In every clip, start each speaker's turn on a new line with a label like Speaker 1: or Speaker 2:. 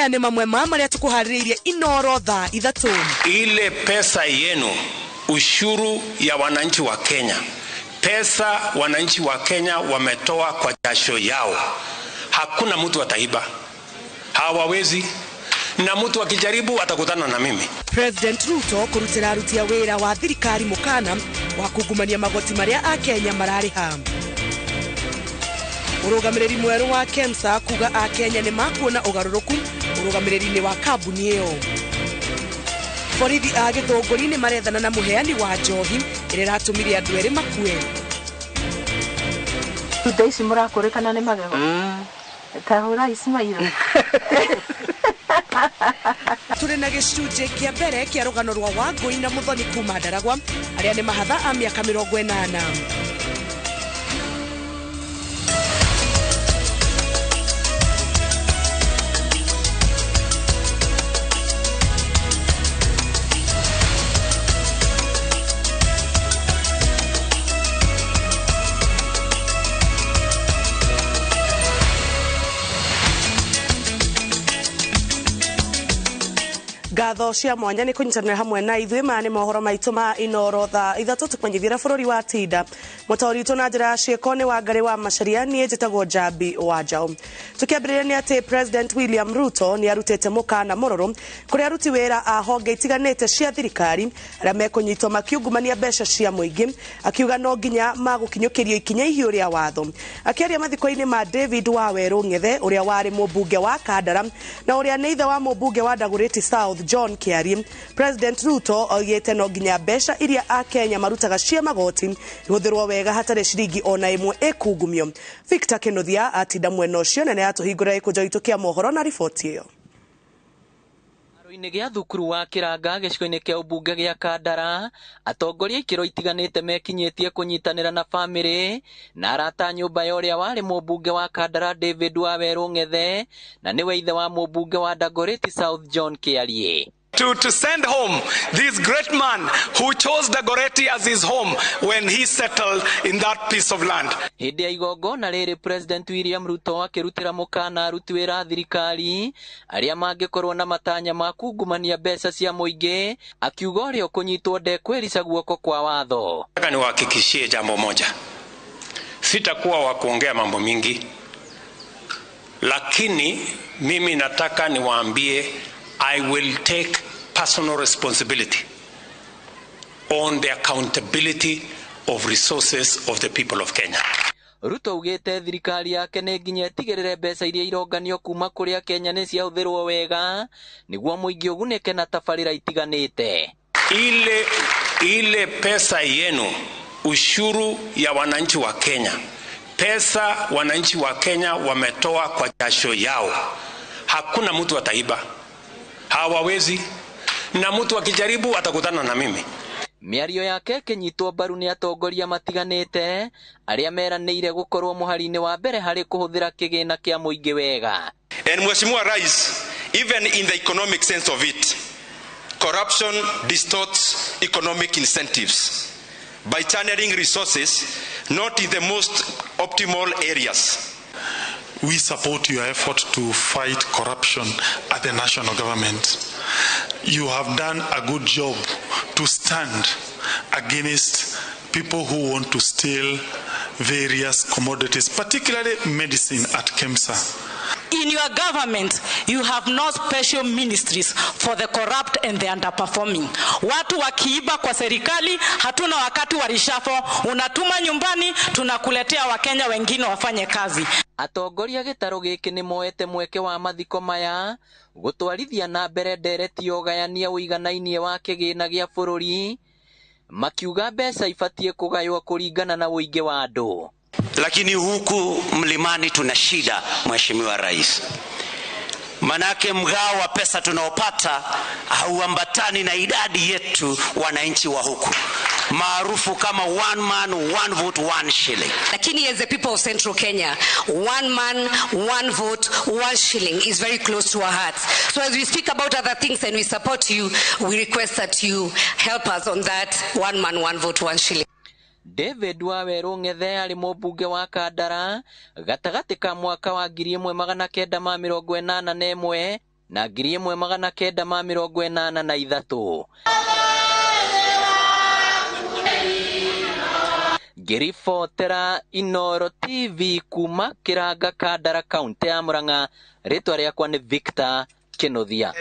Speaker 1: Maya nĩ mamwe ma marĩa tũkũharĩrĩirie Inoro thaa 3.
Speaker 2: Ile pesa yenu, ushuru ya wananchi wa Kenya, pesa wananchi wa Kenya wametoa kwa jasho yao, hakuna mtu ataiba, hawawezi, na mtu akijaribu atakutana na mimi.
Speaker 1: President Ruto kũrutĩra aruti a wĩra wa thirikari mũkana wa kungumania magoti marĩa akenya mararĩha. Mũrũgamĩrĩri mwerũ wa KEMSA kuga akenya nĩ makuona ũgarũrũku ũrũgamĩrĩri-inĩ wa kambuni ĩyo. Borithi a Gĩthũngũri nĩ marethana na mũheani wa njohi ĩrĩa ĩratũmire andũ erĩ makue.
Speaker 3: Indo ici mũrakũrĩkana nĩ magego? Ta hũra ici maitho.
Speaker 1: Tũrĩ na gĩcunjĩ kĩa mbere kĩa rũgano rwa Wangũi na Mũthoni kuma Ndaragwa, arĩa nĩ mahatha a mĩaka 80. Ngatho cia mwanya nĩ kũnyitanĩra hamwe na ithuĩ. Maya nĩ mohoro maitũ ma Inoro thaa 3, tũkũmenyithia bũrũri wa tinda. Mũtaũri witũ na njĩra ya ciĩko nĩ Wangarĩ wa Macharia, niĩ njĩtagwo Njambi wa Njaũ. Tũkĩambĩrĩria nĩ atĩ President William Ruto nĩ arutĩte mũkana mũrũrũ kũrĩ aruti wĩra a honge itiganĩte cia thirikari arĩa mekũnyitwo makiungumania mbeca cia mũingĩ, akiuga no nginya magũkinyũkĩrio ikinya ihiũ rĩa watho. Akĩaria mathiko-inĩ ma David Wawerũ Ng'ethe, ũrĩa warĩ mũmbunge wa Kandara na ũrĩa nĩ ithe wa mũmbunge wa Dagoretti South John Kiarie, President Ruto oigĩte no nginya mbeca iria akenya marutaga cia magoti ihũthĩrwo wega hatarĩ ciringi ona ĩmwe ĩkungumio. Victor Kinuthia atinda mwena ũcio na nĩaratũhingũrĩra gĩkũnjo gitũ kĩa mohoro na riboti ĩyo.
Speaker 4: Kĩharo-inĩ gĩa thukuru wa Kĩranga gĩcigo-inĩ kĩa ũmbunge gĩa Kandara, atongoria ikĩro itiganĩte mekinyĩtie kũnyitanĩra na bamĩrĩ na arata nyũmba ya ũrĩa warĩ mũmbunge wa Kandara David Wawerũ Ng'ethe, na nĩwe ithe wa mũmbunge wa Dagoretti South John Kiarie.
Speaker 5: To send home this great man who chose Dagoretti as his home when he settled in that piece of land.
Speaker 4: Hĩndĩ ya igongona rĩrĩ, President William Ruto akĩrutĩra mũkana aruti wĩra a thirikari arĩa mangĩkorwo na matanya ma kungumania mbeca cia mũingĩ, akiuga ũrĩa ũkũnyitwo ndekwĩrica guoko kwa watho.
Speaker 2: Nataka niwahakikishie jambo moja, sitakuwa wa kuongea mambo mingi, lakini mimi nataka niwaambie I will take personal responsibility on the accountability of resources of the people of Kenya.
Speaker 4: Ruto augĩte thirikari yake nĩ nginya ĩtigĩrĩre mbeca iria ironganio kuma kũrĩ Akenya nĩ ciahũthĩrwo wega nĩguo mũingĩ ũgunĩke na tabarĩra itiganĩte.
Speaker 2: Ile pesa yenu, ushuru ya wananchi wa Kenya, pesa wananchi wa Kenya wametoa kwa jasho yao, hakuna mtu ataiba, hawawezi, na mtu akijaribu atakutana na mimi.
Speaker 4: Mĩario yake ĩkĩnyitwo mbaru nĩ atongoria matiganĩte arĩa meranĩire gũkorwo mũhari-inĩ wa mbere harĩ kũhũthĩra kĩgĩna kĩa mũingĩ wega.
Speaker 5: And Mheshimiwa Rais, even in the economic sense of it, corruption distorts economic incentives by channeling resources not in the most optimal areas.
Speaker 6: We support your effort to fight corruption at the national government. You have done a good job to stand against people who want to steal various commodities, particularly medicine at KEMSA.
Speaker 7: In your government, you have no special ministries for the corrupt and the underperforming. Watu wakiiba kwa serikali, hatuna wakati wa reshuffle. Unatuma nyumbani, tunakuletea Wakenya wengine wafanye kazi.
Speaker 4: Atongoria gĩtarũ gĩkĩ nĩ moete mweke wa mathiko maya gũtwarithia na mbere ndereti ya ũgayania ũiganainie wa kĩgĩna gĩa bũrũri, makiuga mbeca ibatiĩ kũgaywo kũringana na ũingĩ wa andũ.
Speaker 8: Lakini huku mlimani tuna shida, Mheshimiwa Rais. Manake mgao wa pesa tunaopata hauambatani na idadi yetu wananchi wa huku, maarufu kama one man one vote one shilling.
Speaker 9: Lakini as the people of Central Kenya, one man one vote one shilling is very close to our hearts. So as we speak about other things and we support you, we request that you help us on that one man one vote one shilling.
Speaker 4: David Wawerũ Ng'ethe arĩ mũmbunge wa Kandara gatagatĩ ka mwaka wa 1981 na 1983. Ngĩribotera Inooro TV kuma Kĩranga, Kandara, kaunti ya Murang'a, rĩtwa rĩakwa nĩ Victor Kĩnuthia.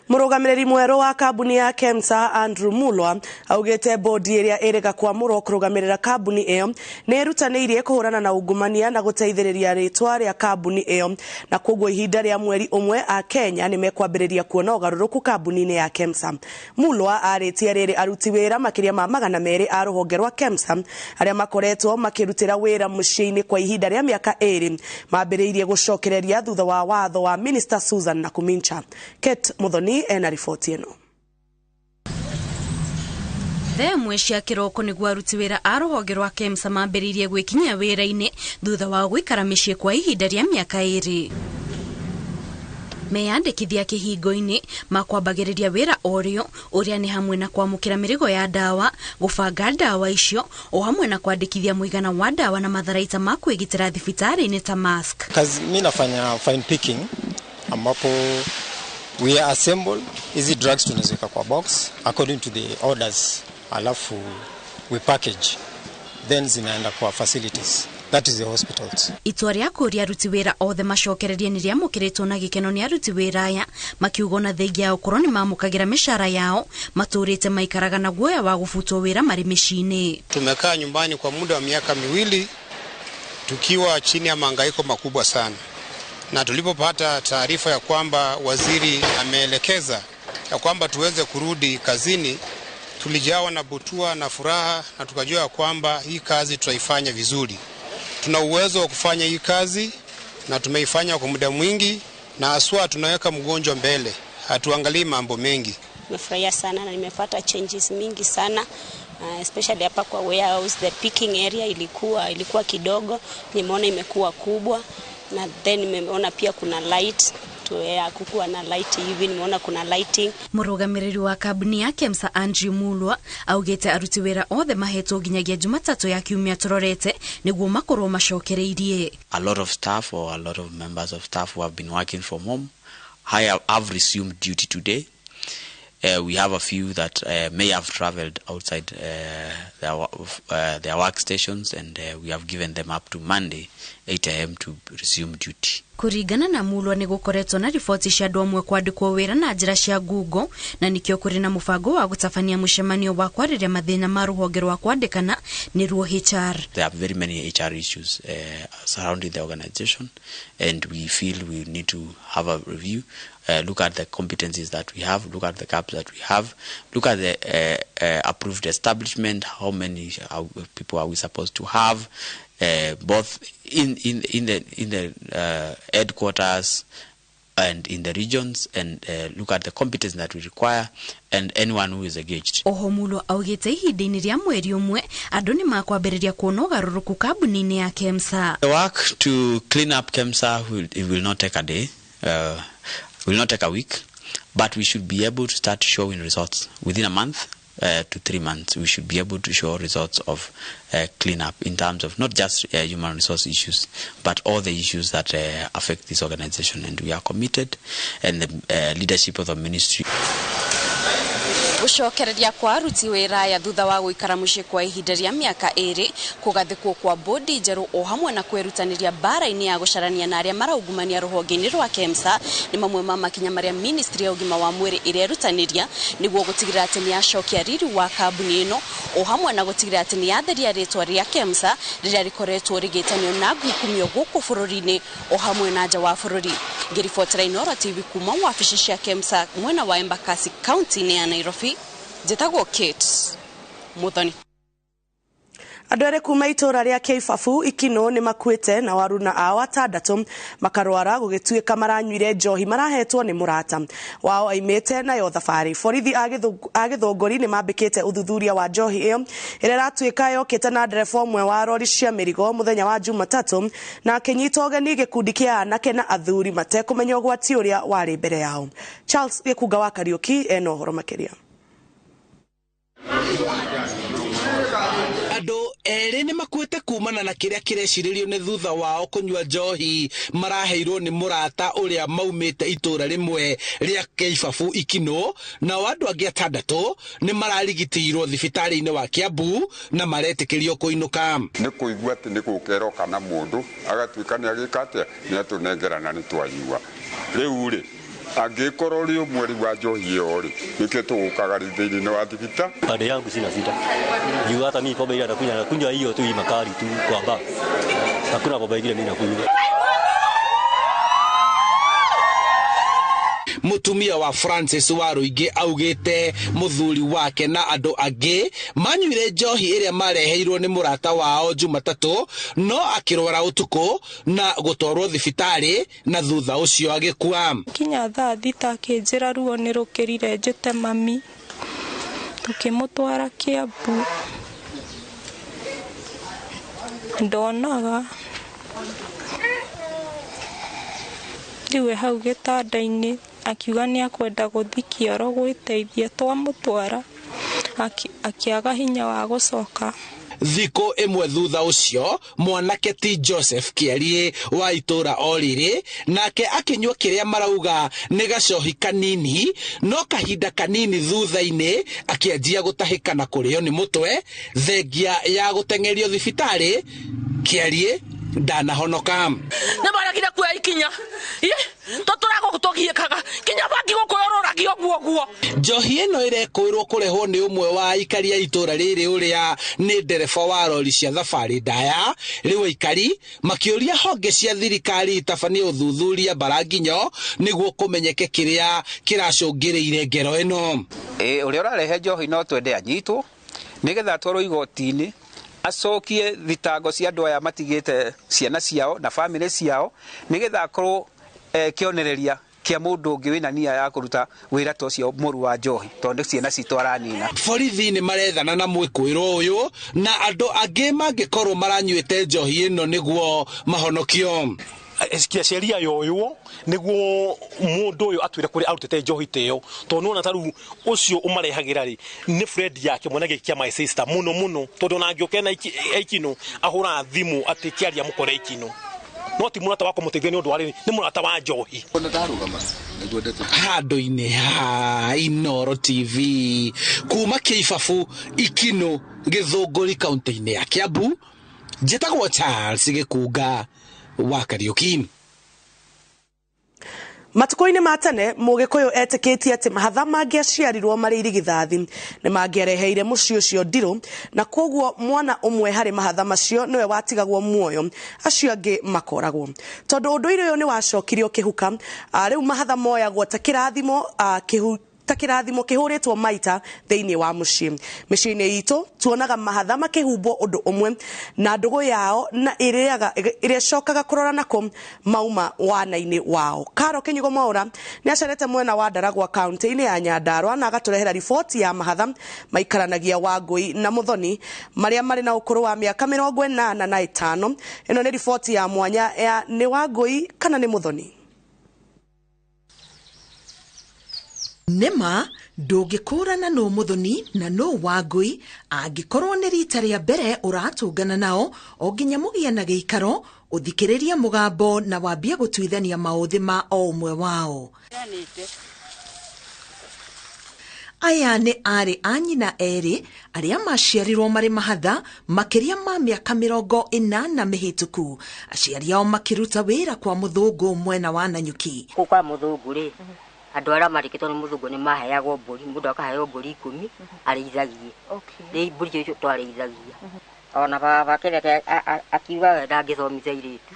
Speaker 1: Mũrũgamĩrĩri mwerũ wa kambuni ya KEMSA Andrew Mulwa augĩte bodi ĩrĩa ĩrĩga kwamũrwo kũrũgamĩrĩra kambuni ĩyo nĩ ĩrutanĩirie kũhũrana na ungumania na gũteithĩrĩria rĩtwa rĩa kambuni ĩyo, na koguo ihinda rĩa mweri ũmwe a Kenya nĩ mekwambĩrĩria kuona ũgarũrũku kambuni-inĩ ya KEMSA. Mulwa arĩtie rĩrĩ aruti wĩra makĩria ma 200 a rũhonge rwa KEMSA arĩa makoretwo makĩrutĩra wĩra mũciĩ-inĩ kwa ihinda rĩa mĩaka 2 mambĩrĩirie gũcokereria thutha wa watho wa Minister Susan Nakumincha. Kate Muthoni ena riboti ĩno.
Speaker 10: Thaa ĩmwe cia kĩroko nĩguo aruti wĩra a rũhonge rwa KEMSA mambĩrĩirie gwĩkinyia wĩra-inĩ thutha wa gũikara mĩciĩ kwa ihinda rĩa mĩaka 2. Meyandĩkithia kĩhingo-inĩ makwambagĩrĩria wĩra orĩo ũrĩa nĩ hamwe na kwamũkĩra mĩrigo ya ndawa, gũbanga ndawa icio o hamwe na kwandĩkithia mũigana wa ndawa na matharaita ma kwĩgitĩra thibitarĩ-inĩ ta mask.
Speaker 11: Kazi mimi nafanya fine picking ambapo we assemble hizi drugs tunaziweka kwa box according to the orders, alafu we package then zinaenda kwa facilities, that is the hospitals.
Speaker 10: Itua rĩa kũũria aruti wĩra othe macokererie nĩ rĩamũkĩrĩtwo na gĩkeno nĩ aruti wĩra aya, makiuga ona thengia ya gũkorwo nĩ mamũkagĩra mĩcara yao matũrĩte maikaraga na guoya wa gũbutwo wĩra marĩ mĩciĩ-inĩ.
Speaker 12: Tumekaa nyumbani kwa muda wa miaka 2 tukiwa chini ya mahangaiko makubwa sana, na tulipopata taarifa ya kwamba waziri ameelekeza ya kwamba tuweze kurudi kazini, tulijawa na butua na furaha na tukajua kwamba hii kazi tutaifanya vizuri. Tuna uwezo wa kufanya hii kazi na tumeifanya kwa muda mwingi, na haswa tunaweka mgonjwa mbele, hatuangalii mambo mengi.
Speaker 13: Nimefurahia sana na nimefuata changes mingi sana, especially hapa kwa warehouse, the picking area ilikuwa kidogo, nimeona imekuwa kubwa, na then nimeona pia kuna light kukuwa na light hivi, nimeona kuna lighting.
Speaker 10: Mũrũgamĩrĩri wa kambuni ya KEMSA Andrew Mulwa augĩte aruti wĩra othe mahetwo nginyagia Jumatatũ ya kiumia tũrorete nĩguo makorwo macokereirie.
Speaker 14: A lot of staff or a lot of members of staff who have been working from home have resumed duty today. We have a few that may have traveled outside their workstations, and we have given them up to Monday 8 a.m. to resume duty.
Speaker 10: Kũringana na Mulwa nĩ gũkoretwo na riboti cia andũ amwe kwandĩkwo wĩra na njĩra cia Google, na nĩkĩo kũrĩ na mũbango wa gũtabania mũcemanio wa kwarĩrĩria mathĩna ma rũhonge rwa kwandĩkana nĩruo HR.
Speaker 14: There are very many HR issues surrounding the organization, and we feel we need to have a review, look at the competencies that we have, look at the gaps that we have, look at the approved establishment, how many people are we supposed to have, both in the headquarters and in the regions, and look at the competence that we require and anyone who is engaged.
Speaker 10: Oho Mulwa augĩte ihinda-inĩ rĩa mweri ũmwe andũ nĩ makwambĩrĩria kuona ũgarũrũku kambuni-inĩ ya KEMSA.
Speaker 14: The work to clean up KEMSA will not take a day, will not take a week, but we should be able to start showing results within a month to 3 months. We should be able to show results of cleanup in terms of not just human resource issues, but all the issues that affect this organization, and we are committed, and the leadership of the ministry.
Speaker 10: Gũcokereria kwa aruti wĩra aya thutha wa gũikara mũciĩ kwa ihinda rĩa mĩaka 2, kũgathĩkwo kwa bodi njerũ o hamwe na kwĩrutanĩria mbara-inĩ ya gũcarania na arĩa maraungumania rũhonge-inĩ rwa KEMSA nĩ mamwe ma makinya marĩa ministry ya ũgima wa mwĩrĩ ĩrerutanĩria nĩguo gũtigĩrĩra atĩ nĩyacokia riri wa kambuni ĩno o hamwe na gũtigĩrĩra atĩ nĩyatheria rĩtwa rĩa KEMSA rĩrĩa rĩkoretwo rĩgĩtanio na ngukumio gũkũ bũrũri-inĩ o hamwe na nja wa bũrũri. Ngĩribotera Inooro TV kuma wabici cia KEMSA mwena wa Embakasi kaunti-inĩ ya Nairobi, njĩtagwo Kate Muthoni.
Speaker 1: Andũ erĩ kuma itũra rĩa Kĩibabu Ikino nĩ makuĩte na waruna ao 6 makarwara gũgĩtuĩka maranyuire njohi marahetwo nĩ mũrata wao aimĩte nayo thabarĩ. Borithi a Gĩthũngũri nĩ mambĩkĩte ũthuthuria wa njohi ĩyo ĩrĩa ĩratuĩka yokĩte na ndereba ũmwe wa rori cia mĩrigo mũthenya wa Jumatatũ, na akĩnyita ũgeni gĩkundi kĩa anake na athuri matekũmenya ũgwati ũrĩa warĩ mbere yao. Charles Gĩkunga wa Kariũki ena ũhoro makĩria.
Speaker 4: Andũ
Speaker 15: Erĩ nĩ makuĩte kumana na kĩrĩa kĩrecirĩrio nĩ thutha wao kũnyua njohi maraheirwo nĩ mũrata ũrĩa maumĩte itũra rĩmwe rĩa Kĩibabu Ikinũ, nao andũ angĩ 6 nĩ mararigitĩirwo thibitarĩ-inĩ wa Kiambu na maretĩkĩrio kũinũka.
Speaker 16: Nĩ kũigua atĩ nĩ gũkerwo kana mũndũ agatuĩka nĩ agĩka atĩa nĩ atũnengerana nĩ twanyua. Rĩu rĩ angĩkorwo rĩ ũmwe rĩu wa njohi ĩyo rĩ nĩkĩo tũgũkaga rĩ thĩinĩ wa thibita.
Speaker 17: Pande yangu sina shida. Juu hata mimi pombe ile nakunywa nakunywa hiyo tu hii makali tu kwa bar. Hakuna pombe ingine mimi nakunywa.
Speaker 15: Mutumia wa Francis Waruingi augite muthuri wake na andu angi manyuire njohi iria mareheirwo ni murata wao Jumatatu no akirwara utuku na gutwarwo thibitari na thutha ucio agikua.
Speaker 18: Kinya thaa 6 akinjira ruo ni rukirire njite mami tukimutwara Kiambu ndonaga riu hau gitanda-inĩ akiuga nĩ akwenda gũthiĩ kĩoro gwĩteithia twamũtwara akĩaga hinya wa gũcoka.
Speaker 15: Thikũ ĩmwe thutha ũcio mwanake ti Joseph Kĩarie wa itũra o rĩrĩ nake akĩnyua kĩrĩa marauga nĩ gacohi kanini no kahinda kanini thutha-inĩ akĩanjia gũtahĩka na kũrĩo nĩ mũtwe thengia ya gũteng'erio thibitarĩ. Kĩarie ndanahonoka.
Speaker 19: Nĩ maregire kuoya ikinya tũtũraga tũgiĩkaga kinya bangi gũkũyũrũragio guo guo.
Speaker 15: Njohi ĩno ĩrekũĩrwo kũrehwo nĩ ũmwe wa aikari a itũra rĩrĩ ũrĩa nĩ ndereba wa rori cia thabarĩ ndaya. Rĩu aikari makĩũria honge cia thirikari itabanie ũthuthuria Mbaranginyo nĩguo kũmenyeke kĩrĩa kĩracũngĩrĩire ngero ĩno.
Speaker 20: Ũrĩa ũrarehe njohi no twende anyitwo nĩgetha atwarwo igoti-inĩ acokie thitango cia andũ aya matigĩte ciana ciao na famĩlĩ ciao nĩgetha akorwo kĩonereria kĩa mũndũ ũngĩ wĩna nia ya kũruta wĩra ta ũcio mũru wa njohi tondũ ciana citũ aranina.
Speaker 15: Borithi nĩ marethana na mwĩkũĩrwo ũyũ na andũ angĩ mangĩkorwo maranyuĩte njohi ĩno nĩguo mahonokio.
Speaker 21: Kia sheria yoywo niguo mundu uyu atwire kuri arutite njohi teyo tondu nona taru ucio umarehagira ri ni friend yake mwana gikia my sister muno muno tondu ona angioke na ikino ahura thimu ati kiaria mukore ikino no ti murata wako muteithia ni undu ari ni murata wa njohi.
Speaker 15: Handu-inĩ ha Inooro TV kuma Kĩibabu Ikino Gĩthũngũri kaunti-inĩ ya Kiambu, njĩtagwo Charles Gĩkunga wa Kariuki.
Speaker 1: Matukũ-inĩ ma tene Mũgĩkũyũ etĩkĩtie atĩ mahatha mangĩaciarirwo marĩ irigithathi nĩ mangĩareheire mũciĩ ũcio ndirũ na kwoguo mwana ũmwe harĩ mahatha macio nĩwe watigagwo muoyo acio angĩ makoragwo. Tondũ ũndũire ũyũ nĩ wacokirio kĩhuka, rĩu mahatha moyagwo ta kĩrathimo ta kĩrathimo kĩhũrĩtwo maita thĩinĩ wa mũciĩ. Mĩciĩ-inĩ itũ tuonaga mahatha makĩhumbwo ũndũ ũmwe na ndũgũ yao na ĩrĩa ĩcokaga kũrora nako mauma wana-inĩ wao. Karo Kĩnyugo Mwaũra nĩ acerete mwena wa Ndaragwa kaunti-inĩ ya Nyandarua na agatũrehera riboti ya mahatha maikaranagia Wangũi na Mũthoni marĩa marĩ na ũkũrũ wa mĩaka 85. Ĩno nĩ riboti ya mwanya ya nĩ Wangũi kana nĩ Mũthoni.
Speaker 22: Nĩma ndũngĩkũrana nũ Mũthoni na nũ Wangũi angĩkorwo nĩ rita rĩa mbere ũratũngana nao o nginya mũgĩe na gĩikaro ũthikĩrĩrie mũgambo na wambie gũtuithania maũthĩ ma o ũmwe wao. Aya nĩ aarĩ a nyina erĩ arĩa maciarirwo marĩ mahatha makĩria ma mĩaka 40 mĩhĩtũku. Aciari ao makĩruta wĩra kwa mũthũngũ mwena wa Nanyuki.
Speaker 23: Kũu kwa mũthũngũ rĩ andũ arĩa marĩkĩtwo nĩ mũthũngũ nĩ maheagwo mbũri, mũndũ akaheo mbũri 10 arĩithagie. Rĩu mbũri icio twarĩithagia. Ona baba kĩrĩa akiuga we ndangĩthomithia airĩtu.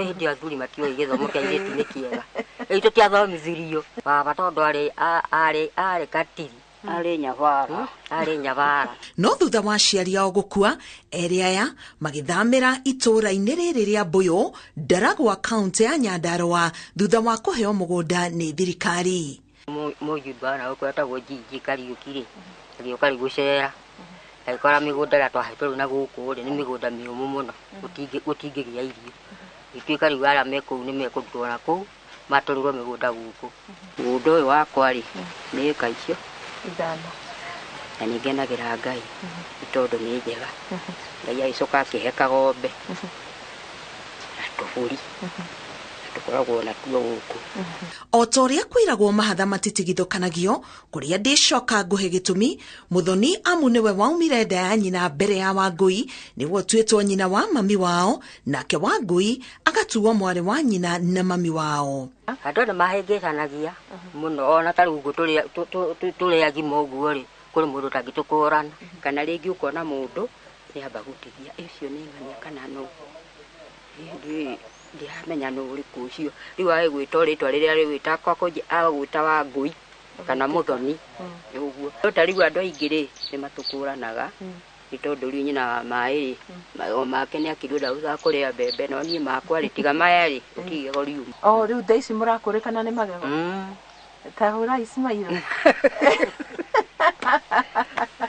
Speaker 23: Hĩndĩ ĩyo athuri matiũĩ gĩthomo kĩa airĩtu nĩ kĩega. Rĩu tũtiathomithirio. Baba tondũ arĩ katiri. Arĩ nyabara. Arĩ nyabara.
Speaker 22: No thutha wa aciari ao gũkua, erĩ aya magĩthamĩra itũũra-inĩ rĩrĩ rĩa Mbũyũ, Ndaragwa kaunti ya Nyandarua thutha wa kũheo mũgũnda nĩ thirikari.
Speaker 23: Mũjumba na gũkũ etagwo Jiji Kariũki rĩ, agĩũka rĩu gũcera. Agĩkora mĩgũnda ĩrĩa twahetwo rĩu na gũkũ rĩ, nĩ mĩgũnda mĩũmũ mũno, gũtingĩgĩa irio. Ituĩka rĩu arĩa me kũu nĩ mekũrutwo na kũu, matũrĩrwo mĩgũnda gũkũ. Mũgũnda ũyũ wakwa rĩ, nĩ ĩka icio
Speaker 3: 5.
Speaker 23: Na nĩ ngenagĩra Ngai nĩ tondũ nĩ njega. Ngai agĩcoka akĩhe kagombe na tũbũri na tũkoragwo natuo gũkũ.
Speaker 22: O ta ũrĩa kwĩragwo mahatha matitigithũkanagio, kũrĩa ndĩcoka ngũhe gĩtũmi, Muthoni amu nĩwe waumire nda ya nyina mbere ya Wangũi, nĩwe ũtuĩtwo nyina wa mami wao, nake Wangũi agatuo mwarĩ wa nyina na mami wao.
Speaker 23: Andũ nĩ mahĩngĩcanagia mũno, ona ta rĩu ũguo tũrĩ agima ũguo rĩ, kũrĩ mũndũ ũtangĩtũkũrana. Kana rĩngĩ ũkona mũndũ nĩamba gũtigia ũcio nĩ ng'ania kana nũ, ndiramenya nũ ũrĩkũ ũcio. Rĩu agĩgwĩta rĩtwa rĩrĩa rĩgwĩta agagwĩta Wangũi kana Muthoni ũguo. No ta rĩu andũ aingĩ rĩ nĩ matũkũranaga nĩ tondũ rĩu nyina wa maĩ rĩ, o make nĩ akĩrwo ndahota kũrĩa mbembe, no niĩ makwa rĩ tiga maya rĩ gũtirĩ igego riuma.
Speaker 3: O rĩu thaa ici mũrakũrĩkana nĩ magego? Ta hũrai cimairũ.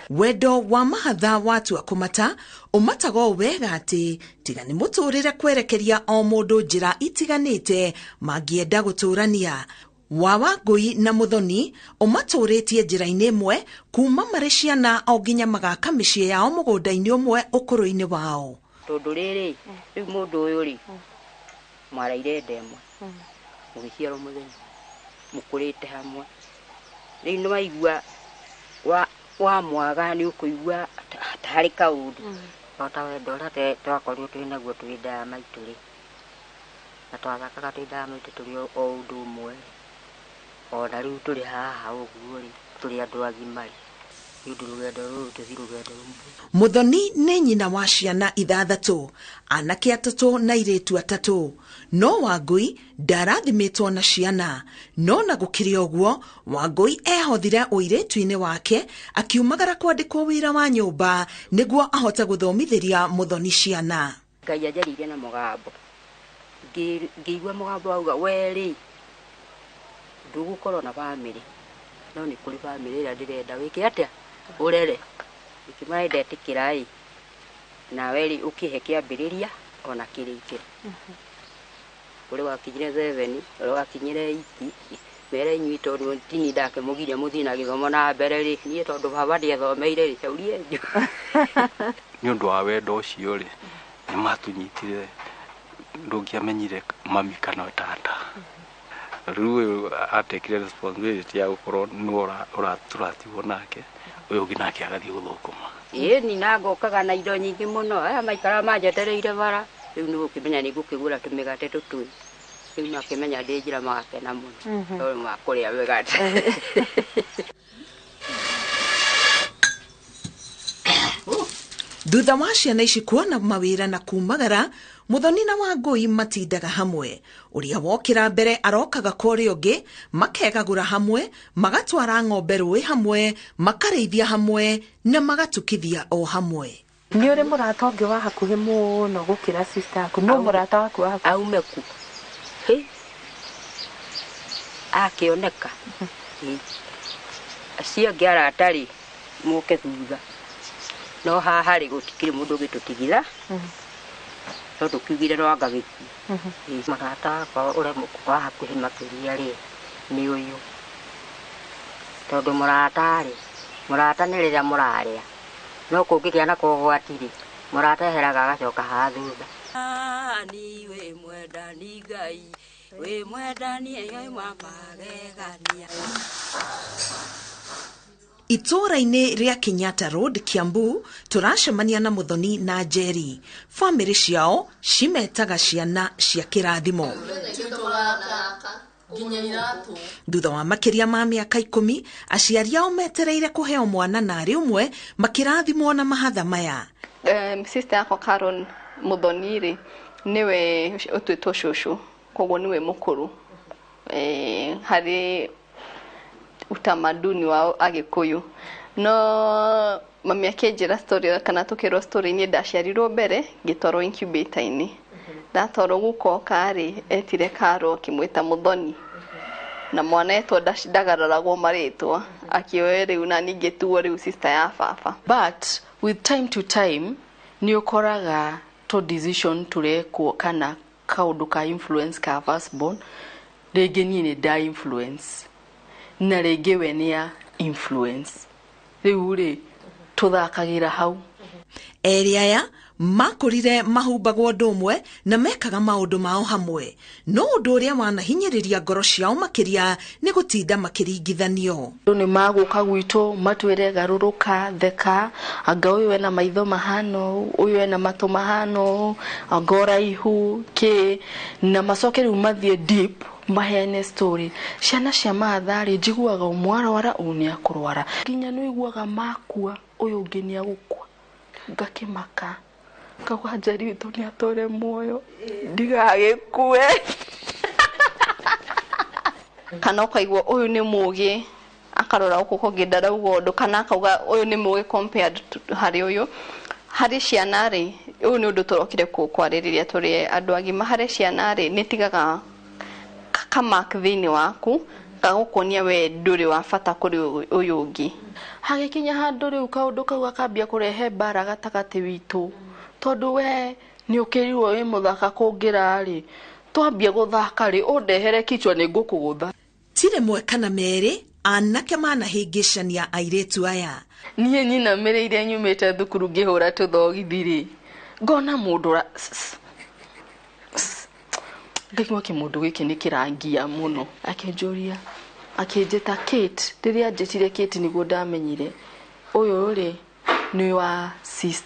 Speaker 22: Wendo wa mahatha watua kũmata ũmataga o wega atĩ tiga nĩ mũtũrĩre kwerekeria o mũndũ njĩra itiganĩte mangĩenda gũtũrania. Wa Wangũi na Muthoni ũmatũrĩtie njĩra-inĩ ĩmwe kuma marĩ ciana o nginya magaka mĩciĩ yao mũgũnda-inĩ ũmwe ũkũrũ-inĩ wao.
Speaker 23: Tondũ rĩrĩ rĩu mũndũ ũyũ rĩ mwaraire nda ĩmwe, mũgĩciarwo mũthenya, mũkũrĩte hamwe, rĩu nĩ waigua wa mwaga nĩ ũkũigua ta harĩ kaũndũ. O ta wendo ũrĩa twakorirwo twĩ naguo twĩ nda ya maitũ rĩ, na twathakaga twĩ nda ya maitũ tũrĩ o ũndũ ũmwe rĩ, ona rĩu tũrĩ haha ũguo rĩ, tũrĩ andũ agima rĩ, nĩ ũndũ rũgendo rũrũ tũthi rũgendo rũmwe.
Speaker 22: Muthoni nĩ nyina wa ciana 6, anake 3 na airĩtu 3. No Wangũi ndarathimĩtwo na ciana. No na gũkĩrĩ ũguo, Wangũi ehothire ũirĩtu-inĩ wake akiumagara kwandĩkwo wĩra wa nyũmba nĩguo ahote gũthomithĩria Muthoni ciana.
Speaker 23: Ngai anjarĩirie na mũgambo, ngĩigua mũgambo wauga we rĩ ndũgũkorwo na bamĩrĩ, no nĩ kũrĩ bamĩrĩ ĩrĩa ndĩrenda wĩke atĩa ũrere. Ngĩmwĩra ndetĩkĩra ĩ, nawe rĩ ũkĩhe kĩambĩrĩria ona kĩrĩkĩro. Kũrĩ wakinyire 7, kũrĩ wakinyire 8, mere inyuĩ tondũ tini ndakĩmũgiria mũthiĩ na gĩthomo na mbere rĩ, niĩ tondũ baba ndiathomeire rĩ, caurie nju.
Speaker 2: Nĩ ũndũ wa wendo ũcio rĩ, nĩ matũnyitire, ndũngĩamenyire mami kana tata. Rĩu ũyũ atekire responsibility ya gũkorwo nĩwe tũratigwo nake, ũyũ ũngĩ nake agathiĩ gũthũkũma.
Speaker 23: Ĩni na ngokaga na indo nyingĩ mũno, aya maikara manjetereire bara, rĩu nĩ gũkĩmenya nĩ ngũkĩgũra tũmĩgate tũtũ. Rĩu makĩmenya ndĩ njĩra magakena mũno, tondũ makũrĩa mĩgate.
Speaker 22: Thutha wa ciana ici kuona mawĩra na kumagara, Muthoni na Wangũi matindaga hamwe. Ũrĩa wokĩra mbere arokaga kwa ũrĩa ũngĩ, makegagũra hamwe, magatwara ng'ombe rũĩ hamwe, makarĩithia hamwe na magatukithia o hamwe.
Speaker 3: Nĩ ũrĩ mũrata ũngĩ wa hakuhĩ mũno gũkĩra sister yaku? No mũrata waku wa hakuhĩ?
Speaker 23: Aume ku? Hĩ? Akĩoneka. Acio angĩ arata rĩ, moke thutha. No haha rĩ gũtikĩrĩ mũndũ ũngĩtũtigitha, tondũ kiugire no anga gĩkuũ. Mũrata wakwa ũrĩa wa hakuhĩ makĩria rĩ, nĩ ũyũ. Tondũ mũrata rĩ, mũrata nĩ rĩrĩa mũrarĩa, no kũngĩgĩa na kũgwati rĩ, mũrata eheraga agacoka haha thutha. Ni wĩ mwendani Ngai, wĩ mwendani ĩyo wa magegania.
Speaker 22: Itũũra-inĩ rĩa Kenyatta Road, Kiambu, tũracemania na Muthoni na Njeri. Bamĩrĩ ciao cimetaga ciana cia kĩrathimo. Thutha wa makĩria ma mĩaka 10, aciari ao metereire kũheo mwana na arĩ ũmwe makĩrathimwo na mahatha maya.
Speaker 5: Sister yakwa Carol Muthoni rĩ, nĩwe ũtuĩtwo cũcũ, koguo nĩwe mũkũrũ harĩ utamaduni wa Agĩkũyũ. No mami akĩnjĩra story kana tũkĩrwo story niĩ ndaciarirwo mbere ngĩtwarwo incubator-inĩ. Ndatwarwo gũkoka rĩ, etire Carol akĩmwĩta Muthoni. Na mwana etwo ndagararagwo marĩtwa, akĩoe rĩu na niĩ ngĩtuo rĩu sister ya baba.
Speaker 6: But with time to time nĩ ũkoraga to decision tũrekwo kana kaũndũ ka influence ka firstborn, rĩngĩ niĩ nĩ nda influence na rĩngĩ we nĩ ya influence. Rĩu rĩ Tũthakagĩra hau.
Speaker 22: Erĩ aya makũrire mahumbagwo ũndũ ũmwe na mekaga maũndũ mao hamwe, no ũndũ ũrĩa wanahinyĩrĩria ngoro ciao makĩria nĩ gũtinda makĩringithanio.
Speaker 6: Andũ nĩ magũka gwitũ matwĩre garũrũka, theka, anga ũyũ ena maitho mahana ũũ, ũyũ ena matũ mahana ũũ, anga ũraihu kĩ, na macoke rĩu mathiĩ deep maheane story. Ciana cia mahatha rĩ, njiguaga ũmwe arwara, ũyũ nĩ akũrwara, nginya nĩ ũiguaga makua, ũyũ ũngĩ nĩ agũkua. Ngakĩmaka, ngauga Njeri witũ nĩ atũre muoyo, ndigagĩkue.
Speaker 5: Kana ũkaigua ũyũ nĩ mũgĩ, akarora gũkũ kũngĩ ndarauga ũndũ, kana akauga ũyũ nĩ mũgĩ compared to harĩ ũyũ. Harĩ ciana rĩ, ũyũ nĩ ũndũ tũrokire kwarĩrĩria tũrĩ andũ agima. Harĩ ciana rĩ, nĩ tigaga kamark thĩinĩ waku gagũkuonia we ndũrĩ wa bata kũrĩ ũyũ ũngĩ.
Speaker 6: Hagĩkinya handũ rĩu kaũndũ kau gakambia kũrehe mbara gatagatĩ witũ, tondũ we nĩ ũkĩrirwo wĩ mũthaka kũngĩra rĩ, twambia gũthaka rĩ, ũndehere kichwa nĩ ngũkũgũtha.
Speaker 22: Ti rĩmwe kana merĩ anake manahĩngĩcania airĩtu aya.
Speaker 6: Niĩ nyinamĩrĩire nyumĩte thukuru ngĩhũra tũthogithi rĩ, ngona mũndũ ngaigua kĩmũndũ gĩkĩ nĩ kĩrangia mũno. Akĩnjũria, akĩnjĩta Kate. Rĩrĩa anjĩtire Kate nĩguo ndamenyire ũyũ rĩ nĩ wa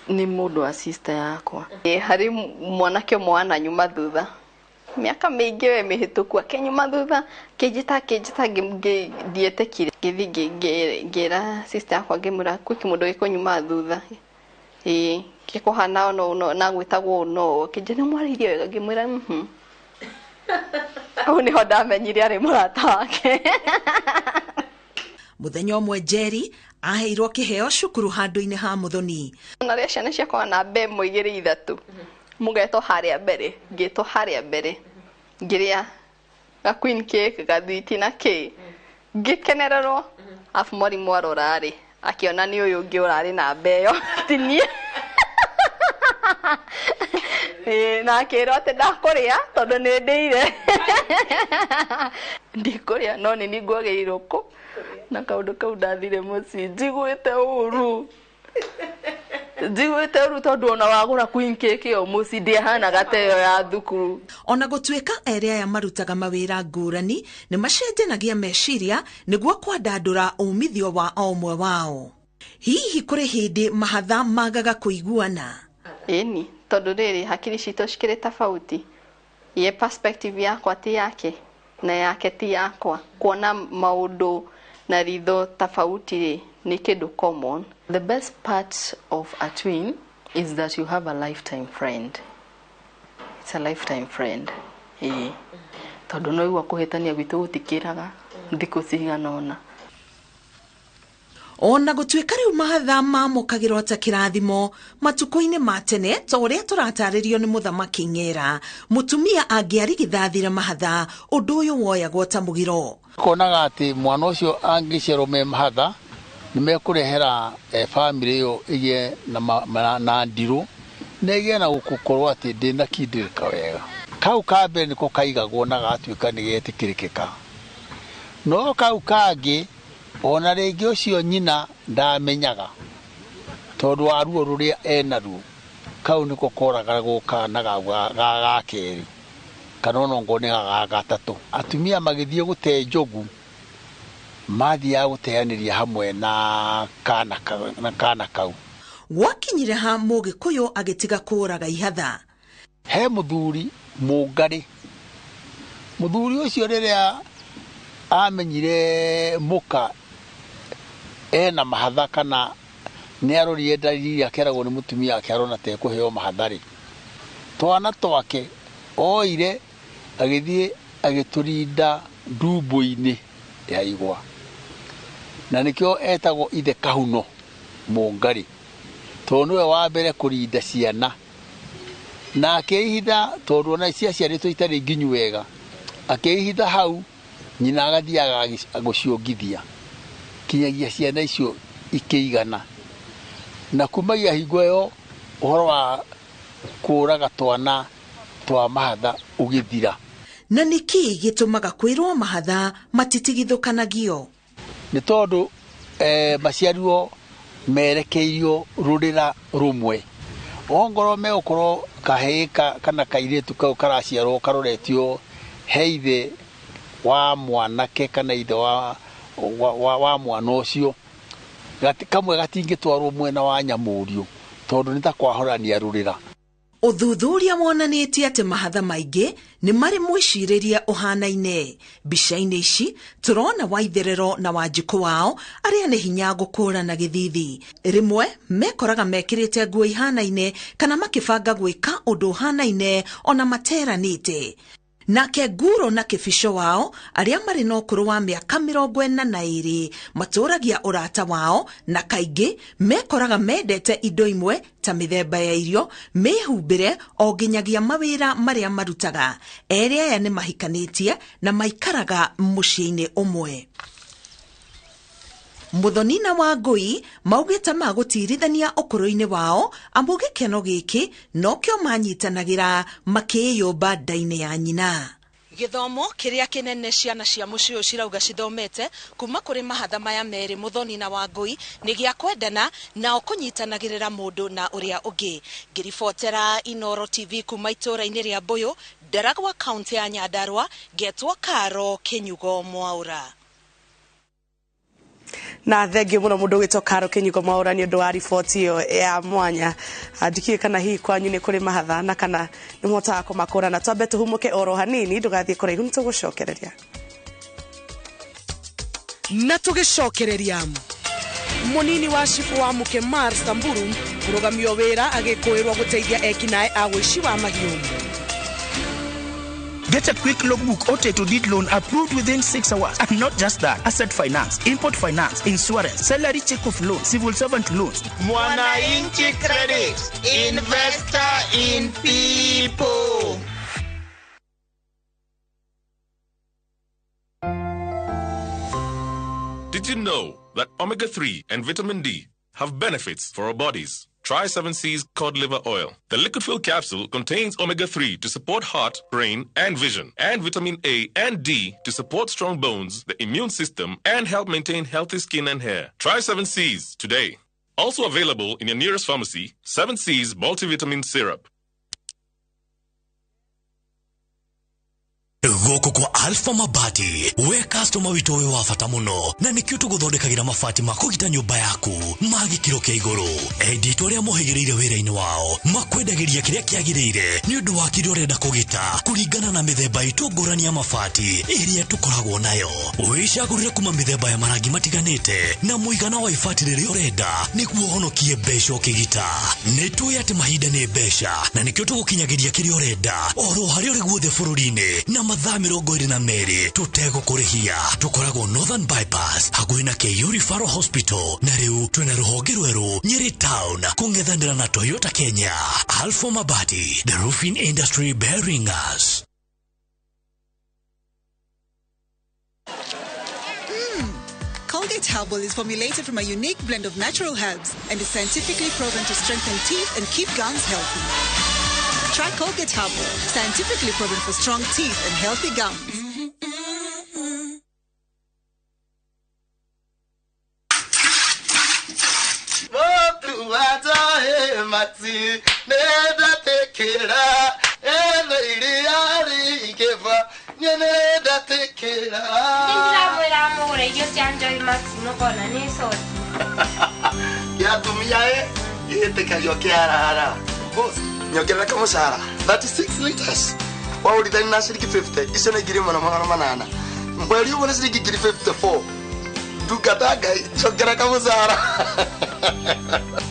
Speaker 6: nĩ mũndũ wa sister yakwa.
Speaker 5: Harĩ mwanake ũmwe wananyuma thutha mĩaka mĩingĩ we mĩhĩtũku, akĩnyuma thutha akĩnjĩta akĩnjĩta, ndietĩkire. Ngĩthiĩ ngĩra sister yakwa, ngĩmwĩra kwĩ kĩmũndũ gĩkũnyuma thutha, ĩĩ gĩkũhana ũũ na ũũ na gwĩtagwo ũũ na ũũ. Akĩnjĩra nĩ mwarĩirie wega, ngĩmwĩra mhm. Hau nĩho ndamenyire arĩ mũrata wake.
Speaker 22: Mũthenya ũmwe Njeri aheirwo kĩheo cukuru handũ-inĩ ha Muthoni.
Speaker 5: Na rĩa ciana ciakwa namba ĩmwe igĩrĩ ithatũ, mũgetwo harĩa mbere, ngĩtwo harĩa mbere, ngĩrĩa ga queen cake, gathwiti na kĩ, ngĩkenererwo. Arabu mwarimũ arora rĩ, akĩona nĩ ũyũ ũngĩ ũrarĩ namba ĩyo, ti niĩ. Na akĩrwo atĩ ndakũrĩa tondũ nĩ ndĩire.
Speaker 6: Ndikũrĩa no nĩ niĩ ngwagĩrĩirwo kũ na kaũndũ kau ndathire mũciĩ njiguĩte ũru. Njiguĩte ũru tondũ ona wagũra queen cake ĩyo mũciĩ ndĩahanaga ta ĩyo ya thukuru.
Speaker 22: Ona gũtuĩka erĩ aya marutaga mawĩra ngũrani, nĩ macenjanagia meciria nĩguo kwandandũra umithio wa o ũmwe wao. Hihi kũrĩ hĩndĩ mahatha magaga kũiguana?
Speaker 5: Ĩni, tondũ rĩrĩ hakiri citũ cikĩrĩ tofauti. Ye perspective yakwa ti yake na yake ti yakwa. Kuona maũndũ na ritho tofauti rĩ, nĩ kĩndũ common.
Speaker 6: The best part of a twin is that you have a lifetime friend. It's a lifetime friend. Ĩĩ. Tondũ no igua kũhĩtania gwitũ gũtikĩraga thikũ cigana ũna.
Speaker 22: Ona gũtuĩka rĩu mahatha mamũkagĩrwo ta kĩrathimo matukũ-inĩ ma tene, ta ũrĩa tũratarĩrio nĩ Mũthamaki Ng'era, mũtumia angĩarigithathire mahatha, ũndũ ũyũ woyagwo ta mũgiro.
Speaker 7: Konaga atĩ mwana ũcio angĩciarwo me mahatha nĩ mekũrehera bamĩrĩ ĩyo ĩgĩe na ndirũ, na ĩgĩe na gũkorwo atĩ ndĩnakindĩrĩka wega. Kau ka mbere nĩko kaigagwo na gatuĩka nĩ getĩkĩrĩkĩka. No kau kangĩ ona rĩngĩ ũcio nyina ndamenyaga tondũ wa ruo rũrĩa enaruo, kau nĩko koragwo kana ga kerĩ kana ona ongorwo nĩ ga gatatũ. Atumia magĩthiĩ gũte njogu mathiaga gũteanĩria hamwe na kana kau.
Speaker 22: Gwakinyire ha Mũgĩkũyũ agĩtiga kũũraga ihatha.
Speaker 7: He mũthuri Mũngarĩ, mũthuri ũcio rĩrĩa amenyire mũka ena mahatha kana nĩ arorire ndariri akeragwo nĩ mũtumia wake arona ta ekũheo mahatha rĩ, twana twake oire agĩthiĩ agĩtũrinda ndumbũ-inĩ ya igwa, na nĩkĩo etagwo ithe Kahuno Mũngarĩ, tondũ nĩwe wa mbere kũrinda ciana. Na akĩihitha tondũ ona ciaciarĩtwo itarĩ nginyu wega, akĩihitha hau nyina agathiaga gũciongithia kinyagia ciana icio ikĩigana. Na kumagia hingo ĩyo ũhoro wa kũũraga twana twa mahatha ũgĩthira.
Speaker 22: Na nĩkĩ gĩtũmaga kwĩrwo mahatha matitigithũkanagio?
Speaker 7: Nĩ tondũ maciarirwo Merekeirio rũrĩra rũmwe. Ongorwo megũkorwo kahĩĩ kana kairĩtu kau karaciarwo karoretio he ithe wa mwanake kana ithe wa mwana ũcio, kamwe gatingĩtwarwo mwena wa nyamũriũ tondũ nĩ ta kwahũrania rũrĩra.
Speaker 22: Ũthuthuria wonanĩtie atĩ mahatha maingĩ nĩ marĩ mwĩcirĩrie ũhanaine. Mbica-inĩ ici tũrona Waitherero na Wanjikũ wao arĩa nĩ hinya gũkũrana gĩthithi. Rĩmwe mekoraga mekĩrĩte nguo ihanaine kana makĩbanga gwĩka ũndũ ũhanaine ona materanĩte. Nake Nguro na Kĩbico wao arĩa marĩ na ũkũrũ wa mĩaka 42 matũragia ũrata wao na kaingĩ mekoraga mendete indo imwe ta mĩthemba ya irio, mĩhumbĩre o nginyagia mawĩra marĩa marutaga. Erĩ aya nĩ mahikanĩtie na maikaraga mũciĩ-inĩ ũmwe. Muthoni na Wangũi maugĩte magũtirithania ũkũrũ-inĩ wao amu gĩkeno gĩkĩ nokĩo manyitanagĩra makĩyũmba nda-inĩ ya nyina. Gĩthomo kĩrĩa kĩnene ciana cia mũciĩ ũyũ cirauga cithomete kuma kũrĩ mahatha maya merĩ Muthoni na Wangũi nĩ gĩa kwendana nao kũnyitanagĩrĩra mũndũ na ũrĩa ũngĩ. Ngĩribotera Inooro TV kuma itũũra-inĩ rĩa Mbũyũ, Ndaragwa, kaũntĩ ya Nyandarua, ngetwo Karo Kĩnyugo Mwaũra.
Speaker 1: Na thengio muno mundu gwitwo Karo Kĩnyugo Mwaũra nĩ ũndũ wa riboti ĩyo ya mwanya. Ndikiũĩ kana hihi kwanyu nĩ kũrĩ mahatha na kana nĩ mũhotaga kũmakũrana. Twambe tũhumũke oro hanini, ndũgathiĩ kũraihu, nĩ tũgũcokereria.
Speaker 8: Na tũgĩcokereria munini wa cibu wa Mũkemar Samburu kũrũgamio wĩra agĩkũĩrwo gũteithia ekinaĩ a wũici wa mahiũ.
Speaker 9: Get a quick logbook or title deed loan approved within 6 hours. And not just that, asset finance, import finance, insurance, salary check off loan, civil servant loans.
Speaker 10: Mwananchi Credit, investor in people.
Speaker 11: Did you know that omega-3 and vitamin D have benefits for our bodies? Try 7C's cod liver oil. The liquid fill capsule contains omega-3 to support heart, brain, and vision, and vitamin A and D to support strong bones, the immune system, and help maintain healthy skin and hair. Try 7C's today. Also available in your nearest pharmacy, 7C's multivitamin syrup.
Speaker 12: Gũkũ kwa Alpha Mabati, we customer witũ wĩ wa bata mũno, na nĩkĩo tũgũthondekagĩra mabati ma kũgita nyũmba yaku ma gĩkĩro kĩa igũrũ. Endia aitũ arĩa mohĩgĩrĩire wĩra-inĩ wao makwendagĩria kĩrĩa kĩagĩrĩire nĩ ũndũ wa kĩrĩa ũrenda kũgita kũringana na mĩthemba itũ ngũrani ya mabati ĩrĩa tũkoragwo nayo. Wĩcagũrĩre kuma mĩthemba ya marangi matiganĩte na mũigana wa ibati rĩrĩa ũrenda nĩguo ũhonokie mbeca ũkĩgita. Nĩ tũĩ atĩ mahinda nĩ mbeca na nĩkĩo tũgũkinyagĩria kĩrĩa ũrenda oro harĩa ũrĩ guothe bũrũri-inĩ na mathaa 22 tũtegũkũrĩhia. Tũkoragwo Northern Bypass hakuhĩ na KU Referral Hospital, na rĩu twĩna rũhonge rwerũ Nyeri Town kũng'ethanĩra na Toyota Kenya. Alpha Mabati, the roofing industry bearing us.
Speaker 13: Colgate Herbal is formulated from a unique blend of natural herbs and is scientifically proven to strengthen teeth and keep gums healthy. Try Colgate Herbal, scientifically proven for strong teeth and healthy gums.
Speaker 14: Nyongerera kamushahara 36 liters waurithani na ciringi 50 icio nĩ 1800 mweri ũmwe nĩ ciringi 54 ndungata Ngai nyongerera kamushahara.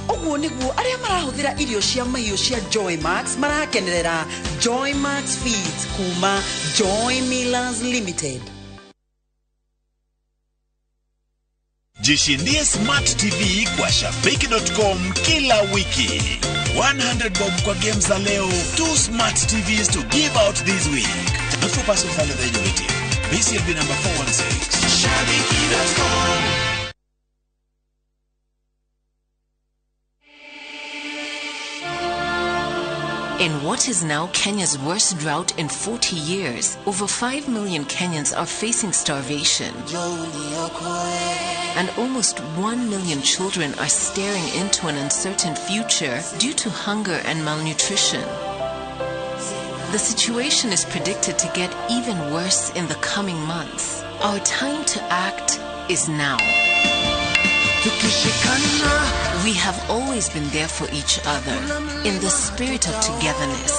Speaker 24: Ũguo nĩguo arĩa marahũthĩra irio cia mahiũ cia Joy Max marakenerera Joy Max Feeds kuma Joy Millers Limited.
Speaker 25: Jishindie Smart TV kwa Shabiki.com kila wiki. 100 bob kwa games za leo, 2 Smart TVs to give out this week. Not for persons under the age of 18. BCLB number 416. Shabiki.com.
Speaker 4: In what is now Kenya's worst drought in 40 years, over 5 million Kenyans are facing starvation. And almost 1 million children are staring into an uncertain future due to hunger and malnutrition. The situation is predicted to get even worse in the coming months. Our time to act is now. We have always been there for each other in the spirit of togetherness.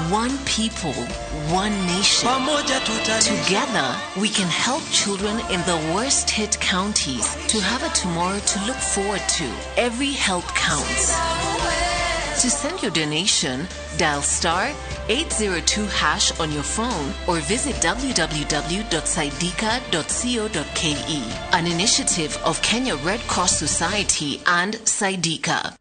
Speaker 4: One people, one nation. Together, we can help children in the worst hit counties to have a tomorrow to look forward to. Every help counts. To send your donation, dial star 802 hash on your phone or visit www.saidika.co.ke. An initiative of Kenya Red Cross Society and Saidika.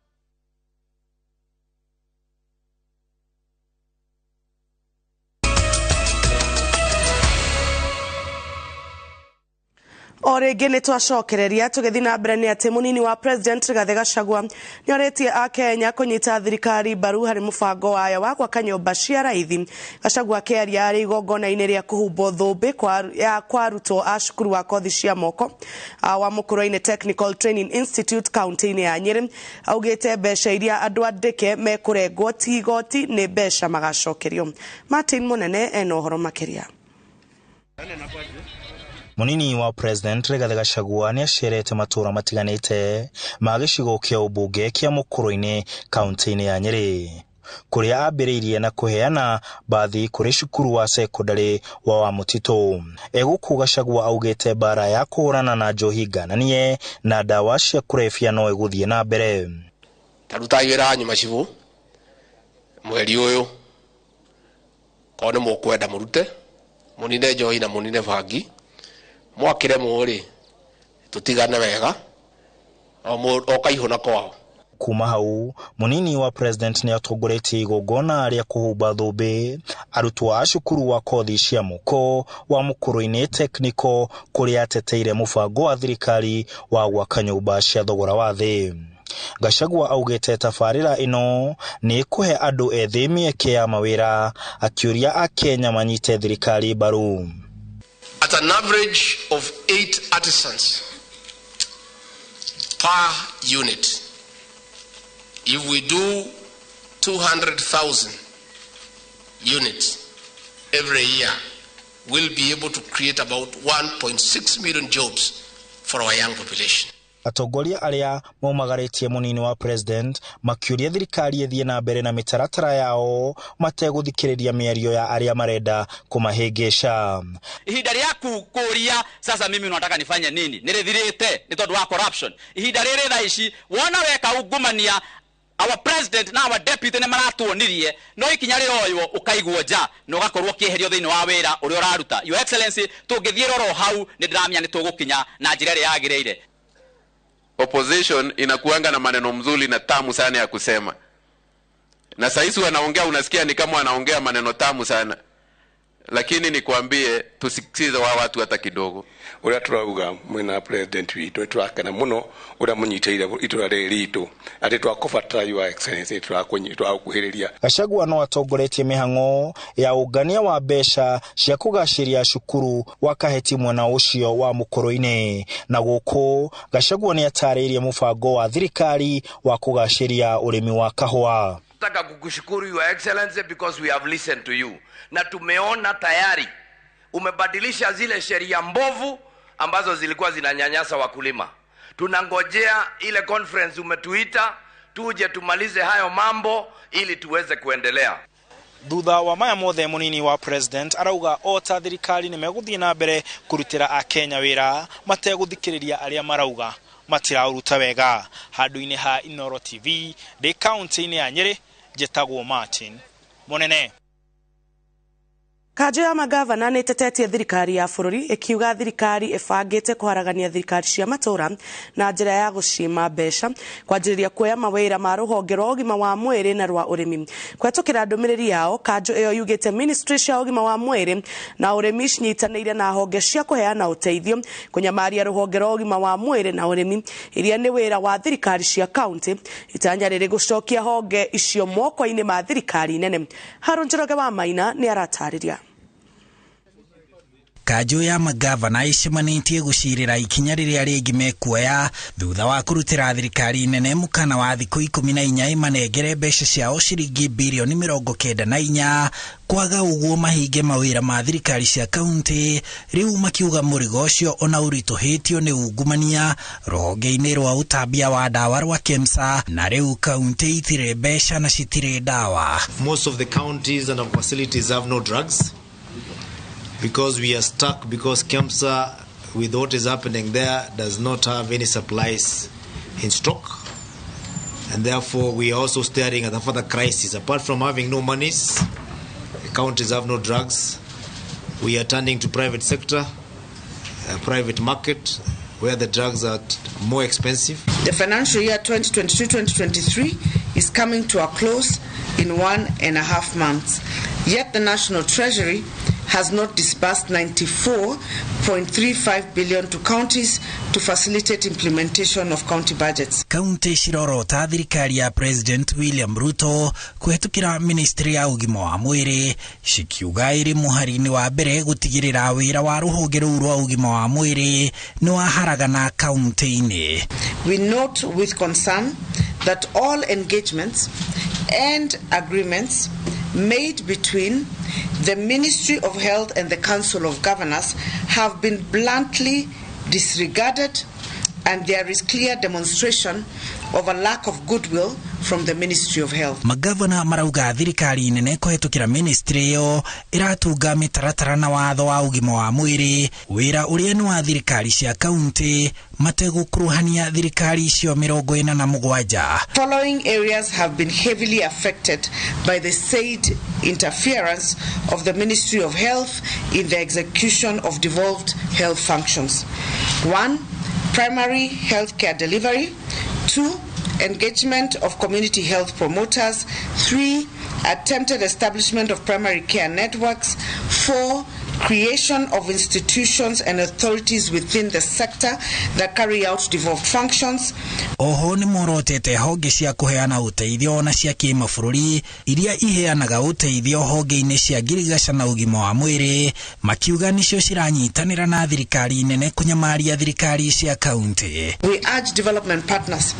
Speaker 1: O rĩngĩ nĩ twacokereria tũgĩthiĩ na mbere nĩ atĩ mũnini wa president Rigathĩ Gachagua nĩ orĩtie akenya kũnyita thirikari mbaru harĩ mũbango wayo wa gwaka nyũmba cia raithi. Gachagua akĩaria arĩ igongona-inĩ rĩa kũhumbwo thũmbĩ kwa arutwo a cukuru wa kothi cia moko wa Mũkũrwe-inĩ Technical Training Institute kaunti-inĩ ya Nyĩrĩ. Augĩte mbeca iria andũ andĩke mekũrengwo ti igoti, nĩ mbeca magacokerio. Martin Mũnene ena ũhoro makĩria.
Speaker 16: Munini wa president Rigathĩ Gachagua nĩ acerete matũra matiganĩte ma gĩcigo kĩa ũmbunge kĩa Mũkũrwe-inĩ kaunti-inĩ ya Nyĩrĩ, kũrĩa ambĩrĩirie na kũheana bathi kũrĩ cukuru wa sekondarĩ wa Wamũtitũ. Egũkũ Gachagua augĩte mbara ya kũhũrana na njohi ngananie na ndawa cia kũrebia no ĩgũthiĩ na mbere.
Speaker 17: Tarutai wĩra wanyu macibũ mweri ũyũ, korwo nĩ mũkwenda mũrute mũnine njohi na mũnine bangi, mwakire mũrĩ tutigane wega o kaihũ na kwao.
Speaker 16: Kuma hau munini wa president nĩ atongoretie igongona rĩa kũhumba thũmbĩ arutwo a cukuru wa kothi cia moko wa Mũkũrwe-inĩ Technical, kũrĩa ateteire mũbango wa thirikari wa gwaka nyũmba cia thogora wa thĩ. Gachagua augĩte tabarĩra ĩno nĩ ĩkũhe andũ ethĩ mĩeke ya mawĩra, akĩũria akenya manyite thirikari mbaru.
Speaker 17: At an average of 8 artisans per unit, if we do 200,000 units every year, we'll be able to create about 1.6 million jobs for our young population.
Speaker 16: Atongoria arĩa maumagarĩtie mũnini wa president makĩũria thirikari ĩthiĩ na mbere na mĩtaratara yao mategũthikĩrĩria mĩario ya arĩa marenda kũmahĩngĩca.
Speaker 18: Ihinda rĩaku kũria sasa mimi unataka nifanye nini nĩrĩthirĩte nĩ tondũ wa corruption. Ihinda rĩrĩ thaa ici wona weka ungumania, our president na our deputy nĩ maratuonirie no ikinya rĩroywo ũkaigwo nja na ũgakorwo ũkĩeherio thĩinĩ wa wĩra ũrĩa ũraruta. Your Excellency, tũngĩthiĩ roro hau nĩ ndĩramenya nĩ tũgũkinya na njĩra ĩrĩa yagĩrĩire.
Speaker 19: Opposition inakuanga na maneno mzuri na tamu sana ya kusema, na saisi wanaongea unasikia ni kama wanaongea maneno tamu sana, lakini nikwambie tusikize wa watu hata kidogo.
Speaker 26: Uria turauga mwena president witu turakena muno uria munyiteire itura riri ritu ati twakubatara Your Excellency twakuhiriria.
Speaker 16: Gachagua no atongoretie mĩhang'o ya ũngania wa mbeca cia kũgacĩria cukuru wa Kaheti mwena ũcio wa Mũkũrwe-inĩ. Na gũkũ Gachagua nĩ atarĩirie mũbango wa thirikari wa kũgacĩria ũrĩmi wa kahũa.
Speaker 27: Nataka kukushukuru Your Excellency because we have listened to you, na tumeona tayari umebadilisha zile sheria mbovu ambazo zilikuwa zinanyanyasa wakulima. Tunangojea ile conference umetuita tuje tumalize hayo mambo ili tuweze kuendelea.
Speaker 16: Thutha wa maya mothe munini wa president arauga o ta thirikari nĩ megũthiĩ na mbere kũrutĩra akenya wĩra mategũthikĩrĩria arĩa marauga matiraũruta wega. Handũ-inĩ ha Inooro TV ndĩ kaunti-inĩ ya Nyĩrĩ, njĩtagwo Martin Mũnene.
Speaker 1: Kanjũ ya magavana nĩ ĩtetetie thirikari ya bũrũri ĩkiuga thirikari ĩbangĩte kũharagania thirikari cia matũũra na njĩra ya gũciima mbeca kwanjĩrĩria kuoya mawĩra ma rũhonge rwa ũgima wa mwĩrĩ na rwa ũrĩmi. Kũhetũkĩra ndũmĩrĩri yao, kanjũ ĩyo yugĩte ministry cia ũgima wa mwĩrĩ na ũrĩmi cinyitanĩire na honge cia kũheana ũteithio kũnyamaria rũhonge rwa ũgima wa mwĩrĩ na ũrĩmi iria nĩ wĩra wa thirikari cia kaunti, itanya rĩrĩ gũcokia honge icio moko-inĩ ma thirikari nene. Harũn Njoroge wa Maina nĩ aratarĩria.
Speaker 2: Kanjũ ya magavana icemanĩtie gũcirĩra ikinya rĩrĩa rĩngĩ mekuoya thutha wa kũrutĩra thirikari nene mũkana wa thikũ 14 ĩmanengere mbeca ciao ciringi birioni 94 kwaga ũguo mahinge mawĩra ma thirikari cia kaunti. Rĩu makiuga mũrigo ũcio ona ũritũhĩtio nĩ ungumania rũhonge-inĩ rwa ũtambia wa ndawa rwa KEMSA, na rĩu kaunti itirĩ mbeca na citirĩ ndawa.
Speaker 3: Most of the counties and our facilities have no drugs because we are stuck, because KEMSA, with what is happening there, does not have any supplies in stock, and therefore we are also staring at a further crisis. Apart from having no monies, the counties have no drugs. We are turning to private sector, private market, where the drugs are more expensive.
Speaker 5: The financial year 2022-2023 is coming to a close in 1.5 months. Yet the National Treasury has not disbursed 94.35 billion to counties to facilitate implementation of county budgets.
Speaker 2: Kaunti cirorota thirikari ya President William Ruto kũhetũkĩra ministry ya ũgima wa mwĩrĩ cikiuga ĩrĩ mũhari-inĩ wa mbere gũtigĩrĩra wĩra wa rũhonge rũu rwa ũgima wa mwĩrĩ nĩ waharagana kaunti-inĩ.
Speaker 5: We note with concern that all engagements and agreements made between the Ministry of Health and the Council of Governors have been bluntly disregarded, and there is clear demonstration of a lack of goodwill from the Ministry of Health.
Speaker 2: Magavana marauga thirikari nene kũhetũkĩra ministry ĩyo ĩratunga mĩtaratara na watho wa ũgima wa mwĩrĩ, wĩra ũrĩa nĩ wa thirikari cia kaunti mategũkuruhania thirikari icio 47.
Speaker 5: Following areas have been heavily affected by the said interference of the Ministry of Health in the execution of devolved health functions. 1. Primary health care delivery. 2. Engagement of community health promoters. 3. Attempted establishment of primary care networks. 4. Creation of institutions and authorities within the sector that carry out devolved functions.
Speaker 2: Oho nĩ morotete honge cia kũheana ũteithio na cia kĩmabũrũri iria iheanaga ũteithio honge-inĩ cia ngirigaca na ũgima wa mwĩrĩ, makiuga nĩcio ciranyitanĩra na thirikari nene kũnyamaria thirikari cia kaunti.
Speaker 5: We urge development partners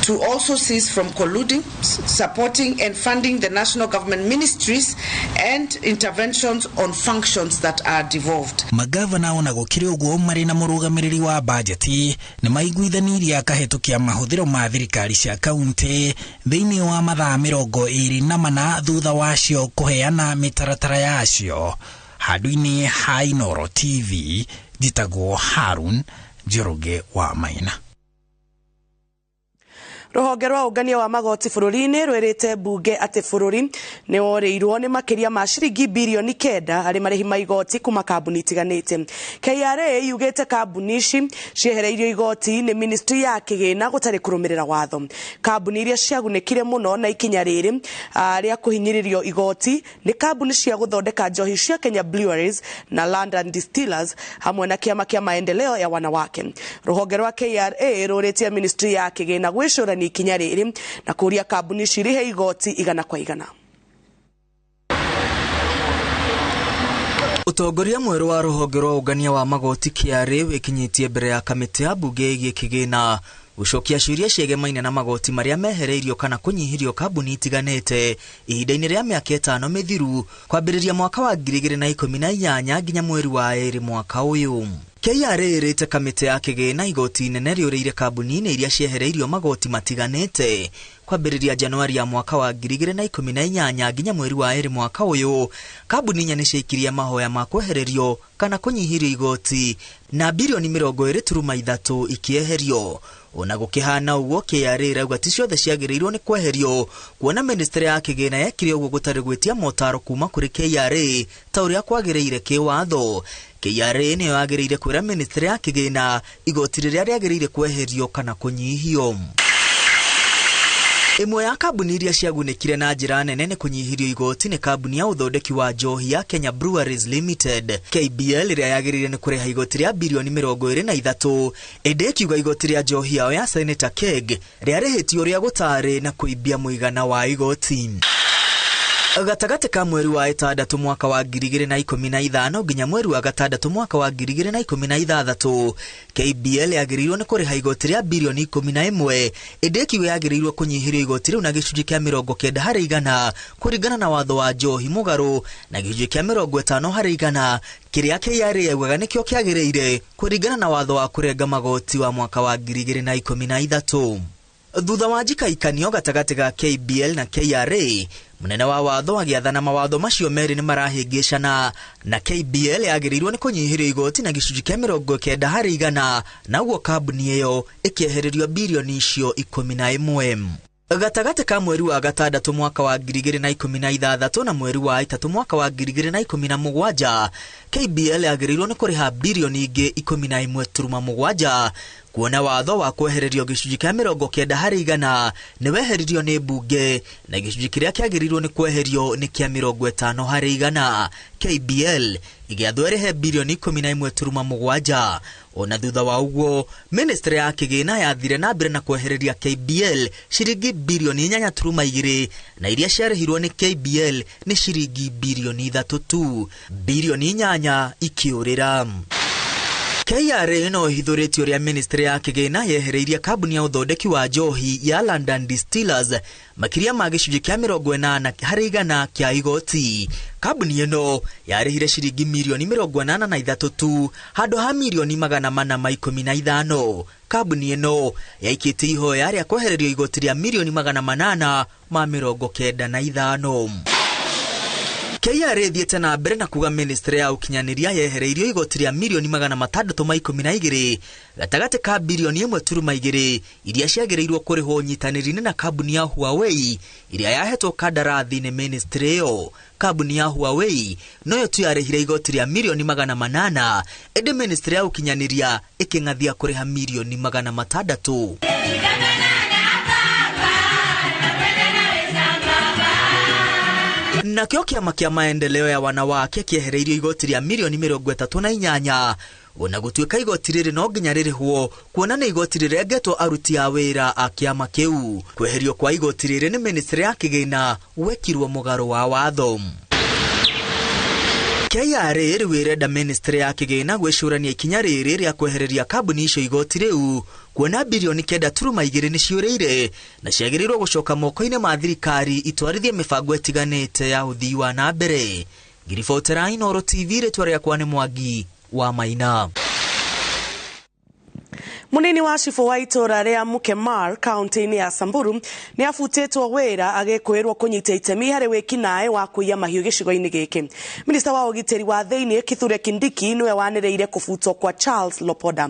Speaker 5: to also cease from colluding, supporting and funding the national government ministries and interventions on functions that are devolved.
Speaker 2: Magavana ona gũkĩrĩ ũguo marĩ na mũrũgamĩrĩri wa bajeti nĩ maiguithanirie akahĩtũkia mahũthĩro ma thirikari cia kaunti thĩinĩ wa mathaa 24 thutha wacio kũheana mĩtaratara yacio. Handũ-inĩ ha Inooro TV njĩtagwo Harun Njoroge wa Maina.
Speaker 1: Rũhonge rwa ũngania wa magoti bũrũri-inĩ rwĩrĩte mbunge atĩ bũrũri nĩ worĩirwo nĩ makĩria ma ciringi birioni 9 harĩ marĩhi ma igoti kuma kambuni itiganĩte. KRA yugĩte kambuni ici ciehereirio igoti nĩ ministry ya kĩgĩna gũtarĩ kũrũmĩrĩra watho. Kambuni iria ciagunĩkire mũno na ikinya rĩrĩ rĩa kũhinyĩrĩrio igoti nĩ kambuni cia gũthondeka njohi cia Kenya Breweries na London Distillers hamwe na kĩama kĩa maendeleo ya wanawake. Rũhonge rwa KRA rũrĩtie ministry ya kĩgĩna gwĩcũrania ikinya rĩrĩ na kũria kambuni cirĩhe igoti 100 kwa 100.
Speaker 15: Ũtongoria mwerũ wa rũhonge rwa ũngania wa magoti KRA wĩkinyĩtie mbere ya kamĩtĩ ya mbunge ĩgiĩ kĩgĩna gũcokia ciũria ciegemaine na magoti marĩa mehereirio kana kũnyihirio kambuni itiganĩte ihinda-inĩ rĩa mĩaka 5 mĩthiru kwambĩrĩria mwaka wa 2018 nginya mweri wa 2 mwaka ũyũ. KRA ĩrĩte kamĩtĩ ya kĩgĩna igoti inene rĩũrĩire kambuni-inĩ iria ciehereirio magoti matiganĩte kwambĩrĩria Januari ya mwaka wa 2018 nginya mweri wa 2 mwaka ũyũ. Kambuni inya nĩciaikirie mahoya ma kwehererio kana kũnyihirio igoti na birioni 23 ikĩeherio. Ona gũkĩhana ũguo, KRA ĩrauga ti ciothe ciagĩrĩirwo nĩ kweherio, kuona ministry ya kĩgĩna yekire ũguo gũtarĩ gwĩtia motaro kuma kũrĩ KRA ta ũrĩa kwagĩrĩire kĩwatho. KRA nĩyo yagĩrĩire kwĩra ministry ya kĩgĩna igoti rĩrĩa rĩagĩrĩire kweherio kana kũnyihio. Ĩmwe ya kambuni iria ciagunĩkire na njĩra nene nĩ kũnyihirio igoti nĩ kambuni ya ũthondeki wa njohi ya Kenya Breweries Limited KBL, ĩrĩa yagĩrĩire nĩ kũrĩha igoti rĩa birioni 23, ĩndĩ ĩkiuga igoti rĩa njohi yao ya Senator Keg rĩarĩhĩtio ũrĩa gũtarĩ na kũimbia mũigana wa igoti. Gatagatĩ ka mweri wa 6 mwaka wa 2015 nginya mweri wa 6 mwaka wa 2016, KBL yagĩrĩirwo nĩ kũrĩha igoti rĩa birioni 11, ĩndĩ ĩkiuga yagĩrĩirwo kũnyihĩrio igoti rĩu na gĩcunjĩ kĩa 90 harĩ igana kũringana na watho wa njohi mũgarũ, na gĩcunjĩ kĩa 50 harĩ igana kĩrĩa KRA yaugaga nĩkĩo kĩagĩrĩire kũringana na watho wa kũrenga magoti wa mwaka wa 2013. Thutha wa njikaikanio gatagatĩ ga KBL na KRA, munene wa watho agĩathana mawatho macio merĩ nĩ marahĩngĩcana, na KBL yagĩrĩirwo nĩ kũnyihĩrio igoti na gĩcunjĩ kĩa 90 harĩ igana, na ũguo kambuni ĩyo ĩkĩehererio birioni icio 11. Gatagatĩ ka mweri wa 6 mwaka wa 2016 na mweri wa 3 mwaka wa 2017, KBL yagĩrĩirwo nĩ kũrĩha birioni ingĩ 11.7, kuona watho wa kwehererio gĩcunjĩ kĩa 90 harĩ igana nĩ weheririo nĩ mbunge, na gĩcunjĩ kĩrĩa kĩagĩrĩirwo nĩ kweherio nĩ kĩa 50 harĩ igana. KBL ĩgĩathwo ĩrĩhe birioni 11.7. Ona thutha wa ũguo, ministry ya kĩgĩna yathire na mbere na kwehereria KBL ciringi birioni 8.2, na iria ciarĩhirwo nĩ KBL nĩ ciringi birioni 3 tu, birioni 8 ikĩũrĩra. KRA no ĩhithũrĩtie ũrĩa ministry ya kĩgĩna yehereirie kambuni ya ũthondeki wa njohi ya London Distillers makĩria ma gĩcunjĩ kĩa 80 harĩ igana kĩa igoti. Kambuni ĩno yarĩhire ciringi mirioni 83 tu handũ ha mirioni 415. Kambuni ĩno yaikĩtie ihoya rĩa kwehererio igoti rĩa mirioni 895. KRA ĩthiĩte na mbere na kuga ministry ya ũkinyanĩria yehereirio igoti rĩa mirioni 612 gatagatĩ ka birioni 1.2 iria ciagĩrĩirwo kũrĩhwo ũnyitanĩri-inĩ na kambuni ya Huawei ĩrĩa yahetwo kandarathi nĩ ministry ĩyo. Kambuni ya Huawei noyo tu yarĩhire igoti rĩa mirioni 800, ĩndĩ ministry ya ũkinyanĩria ĩkĩng'athia kũrĩha mirioni 600. Nakĩo kĩama kĩa maendeleo ya wanawake kĩehereirio igoti rĩa mirioni 38, ona gũtuĩka igoti rĩrĩ no nginya rĩrĩhwo kuona nĩ igoti rĩrengetwo aruti a wĩra a kĩama kĩu. Kweherio kwa igoti rĩrĩ nĩ ministry ya kĩgĩna gwekirwo mũgarũ wa watho. KRA rĩu ĩrenda ministry ya kĩgĩna gwĩcũrania ikinya rĩrĩ rĩa kwehereria kambuni icio igoti rĩu, kuona birioni 9.2 nĩ ciũrĩire na ciagĩrĩirwo gũcoka moko-inĩ ma thirikari itwarithie mĩbango ĩtiganĩte ya ũthii wa na mbere. Ngiribotera Inooro TV, rĩtwa rĩakwa nĩ Mwangi wa Maina.
Speaker 1: Munini wa cibũ wa itũra rĩa Mukemar kaunti-inĩ ya Samburu nĩ abutĩtwo wĩra agĩkwĩrwo kũnyita itemi harĩ wĩkinaĩ wa kũiya mahiũ gĩcigo-inĩ gĩkĩ. Minista wa ũgitĩri wa thĩinĩ Kithure Kindiki nĩwe wanĩrĩire kũbutwo kwa Charles Lopoda.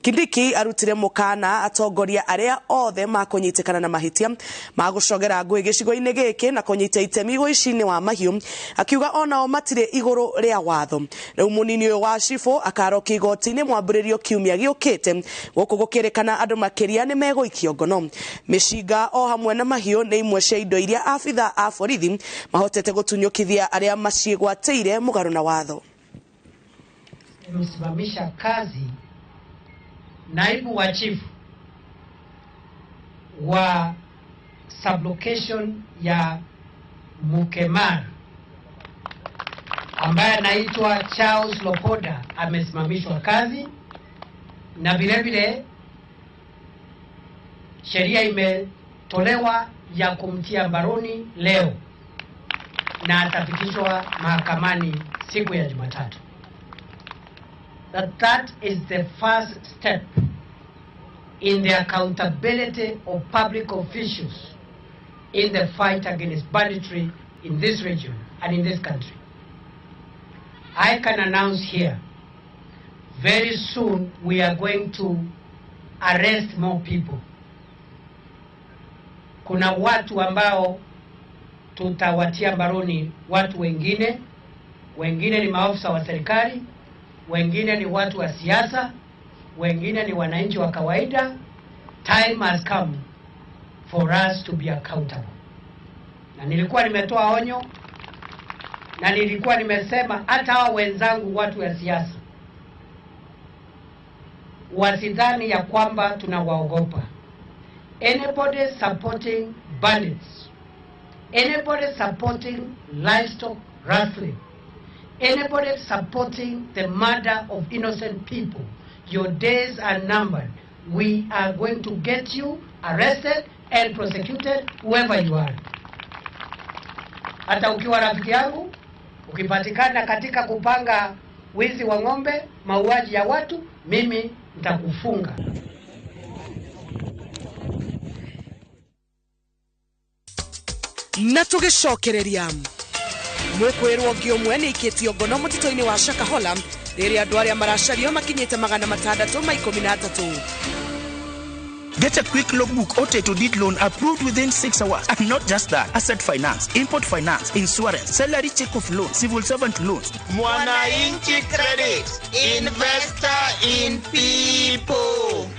Speaker 1: Kindiki arutire mũkana atongoria arĩa othe makũnyitĩkana na mahĩtia ma gũcogera ngũĩ gĩcigo-inĩ gĩkĩ na kũnyita itemi ũici-inĩ wa mahiũ, akiuga onao matirĩ igũrũ rĩa watho. Rĩu mũnini ũyũ wa cibũ akarokia igoti-inĩ mwambĩrĩrio kiumia gĩũkĩte, gũkũ gũkĩrĩkana andũ makĩria nĩ megũikio ngono. Mĩcinga o hamwe na mahiũ nĩ imwe cia indo iria abitha a borithi mahotete gũtunyũkithia arĩa maciĩgwatĩire mũgarũ na watho.
Speaker 6: Msimamisha kazi naibu wa chifu wa sublocation ya Mukemar ambaye anaitwa Charles Lopoda amesimamishwa kazi, na vile vile sheria imetolewa ya kumtia mbaroni leo na atafikishwa mahakamani siku ya Jumatatu. That is the first step in the accountability of public officials in the fight against banditry in this region and in this country. I can announce here, very soon we are going to arrest more people. Kuna watu ambao tutawatia mbaroni, watu wengine, wengine ni maafisa wa serikali, wengine ni watu wa siasa, wengine ni wananchi wa kawaida. Time has come for us to be accountable. Na nilikuwa nimetoa onyo na nilikuwa nimesema hata hao wenzangu watu wa siasa wasidhani ya kwamba tunawaogopa. Anybody supporting bandits, anybody supporting livestock rustling, anybody supporting the murder of innocent people, your days are numbered. We are going to get you arrested and prosecuted, whoever you are. Hata ukiwa rafiki yangu, ukipatikana katika kupanga wizi wa ng'ombe, mauaji ya watu, mimi nitakufunga.
Speaker 1: Na tũgĩcokereria mwĩkwĩrwo ngĩ ũmwe nĩ ikĩtio ngono mũtitũ-inĩ wa Shakahola rĩrĩa andũ arĩa maracario makinyĩte 613.
Speaker 7: Get a quick logbook or title deed loan approved within 6 hours. And not just that, asset finance, import finance, insurance, salary check of loan, civil servant loans.
Speaker 8: Mwananchi Credit, investor in people.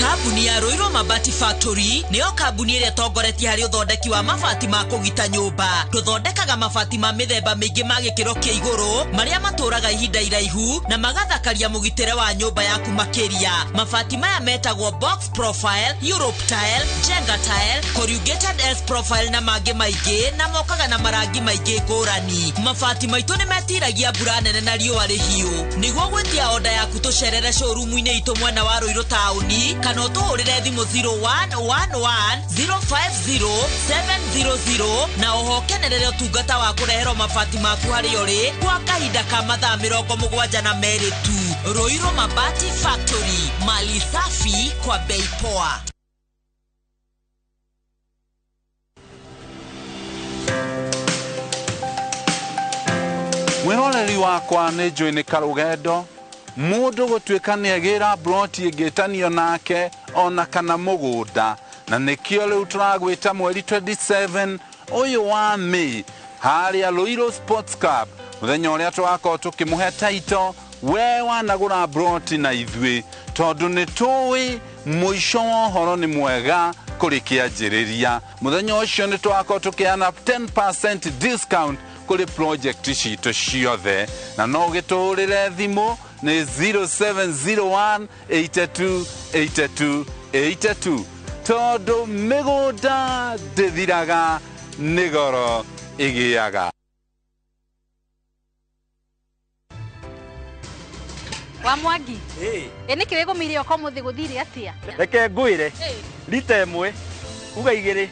Speaker 9: Kambuni ya Ruiru Mabati Factory niyo kambuni ĩrĩa ĩtongoretie harĩ ũthondeki wa mabati ma kũgita nyũmba. Tũthondekaga mabati ma mĩthemba mĩingĩ ma gĩkĩro kĩa igũrũ marĩa matũraga ihinda iraihu na magathakaria mũgitĩre wa nyũmba yaku makĩria. Mabati maya metagwo box profile, Europe tile, Jenga tile, corrugated S profile na mangĩ maingĩ, na mokaga na marangi maingĩ ngũrani. Mabati maitũ nĩ metiragia mbura nene na riũa rĩhiũ. Nĩguo gwĩtia oda yaku tũcerere showroom-inĩ itũ mwena wa Ruiru taũni kana ũtũhũrĩre thimũ 0111 050 700 na oho kenerere ũtungata wa kũreherwo mabati maku harĩa ũrĩ kwa kahinda ka mathaa 72 tu. Ruiru Mabati Factory, mali safi kwa bei poa.
Speaker 20: Mwĩroreri wakwa nĩ njũĩ nĩ karũgendo mũndũ gũtuĩka nĩagĩra broti ĩngĩtanio nake ona kana mũgũnda, na nĩkĩo rĩu tũragwĩta mweri 27 ũyũ wa May harĩa Ruiru Sports Club, mũthenya ũrĩa tũgakorwo tũkĩmũhe taito we wanagũra broti na ithuĩ, tondũ nĩ tũĩ mũico wa ũhoro nĩ mwega kũrĩ kĩanjĩrĩria. Mũthenya ũcio nĩ tũgakorwo tũkĩheana 10% discount kũrĩ project citũ ciothe, na no ũgĩtũhũrĩre thimũ nĩ 0701 82 82 82 tondũ mĩgũnda ndĩthiraga nĩ goro ĩgĩaga.
Speaker 21: Wa Mwangi, ĩ nĩkĩ wĩgũmĩire oka ũmũthĩ gũthire atĩa?
Speaker 22: Reke ngwĩre, rita ĩmwe uga igĩrĩ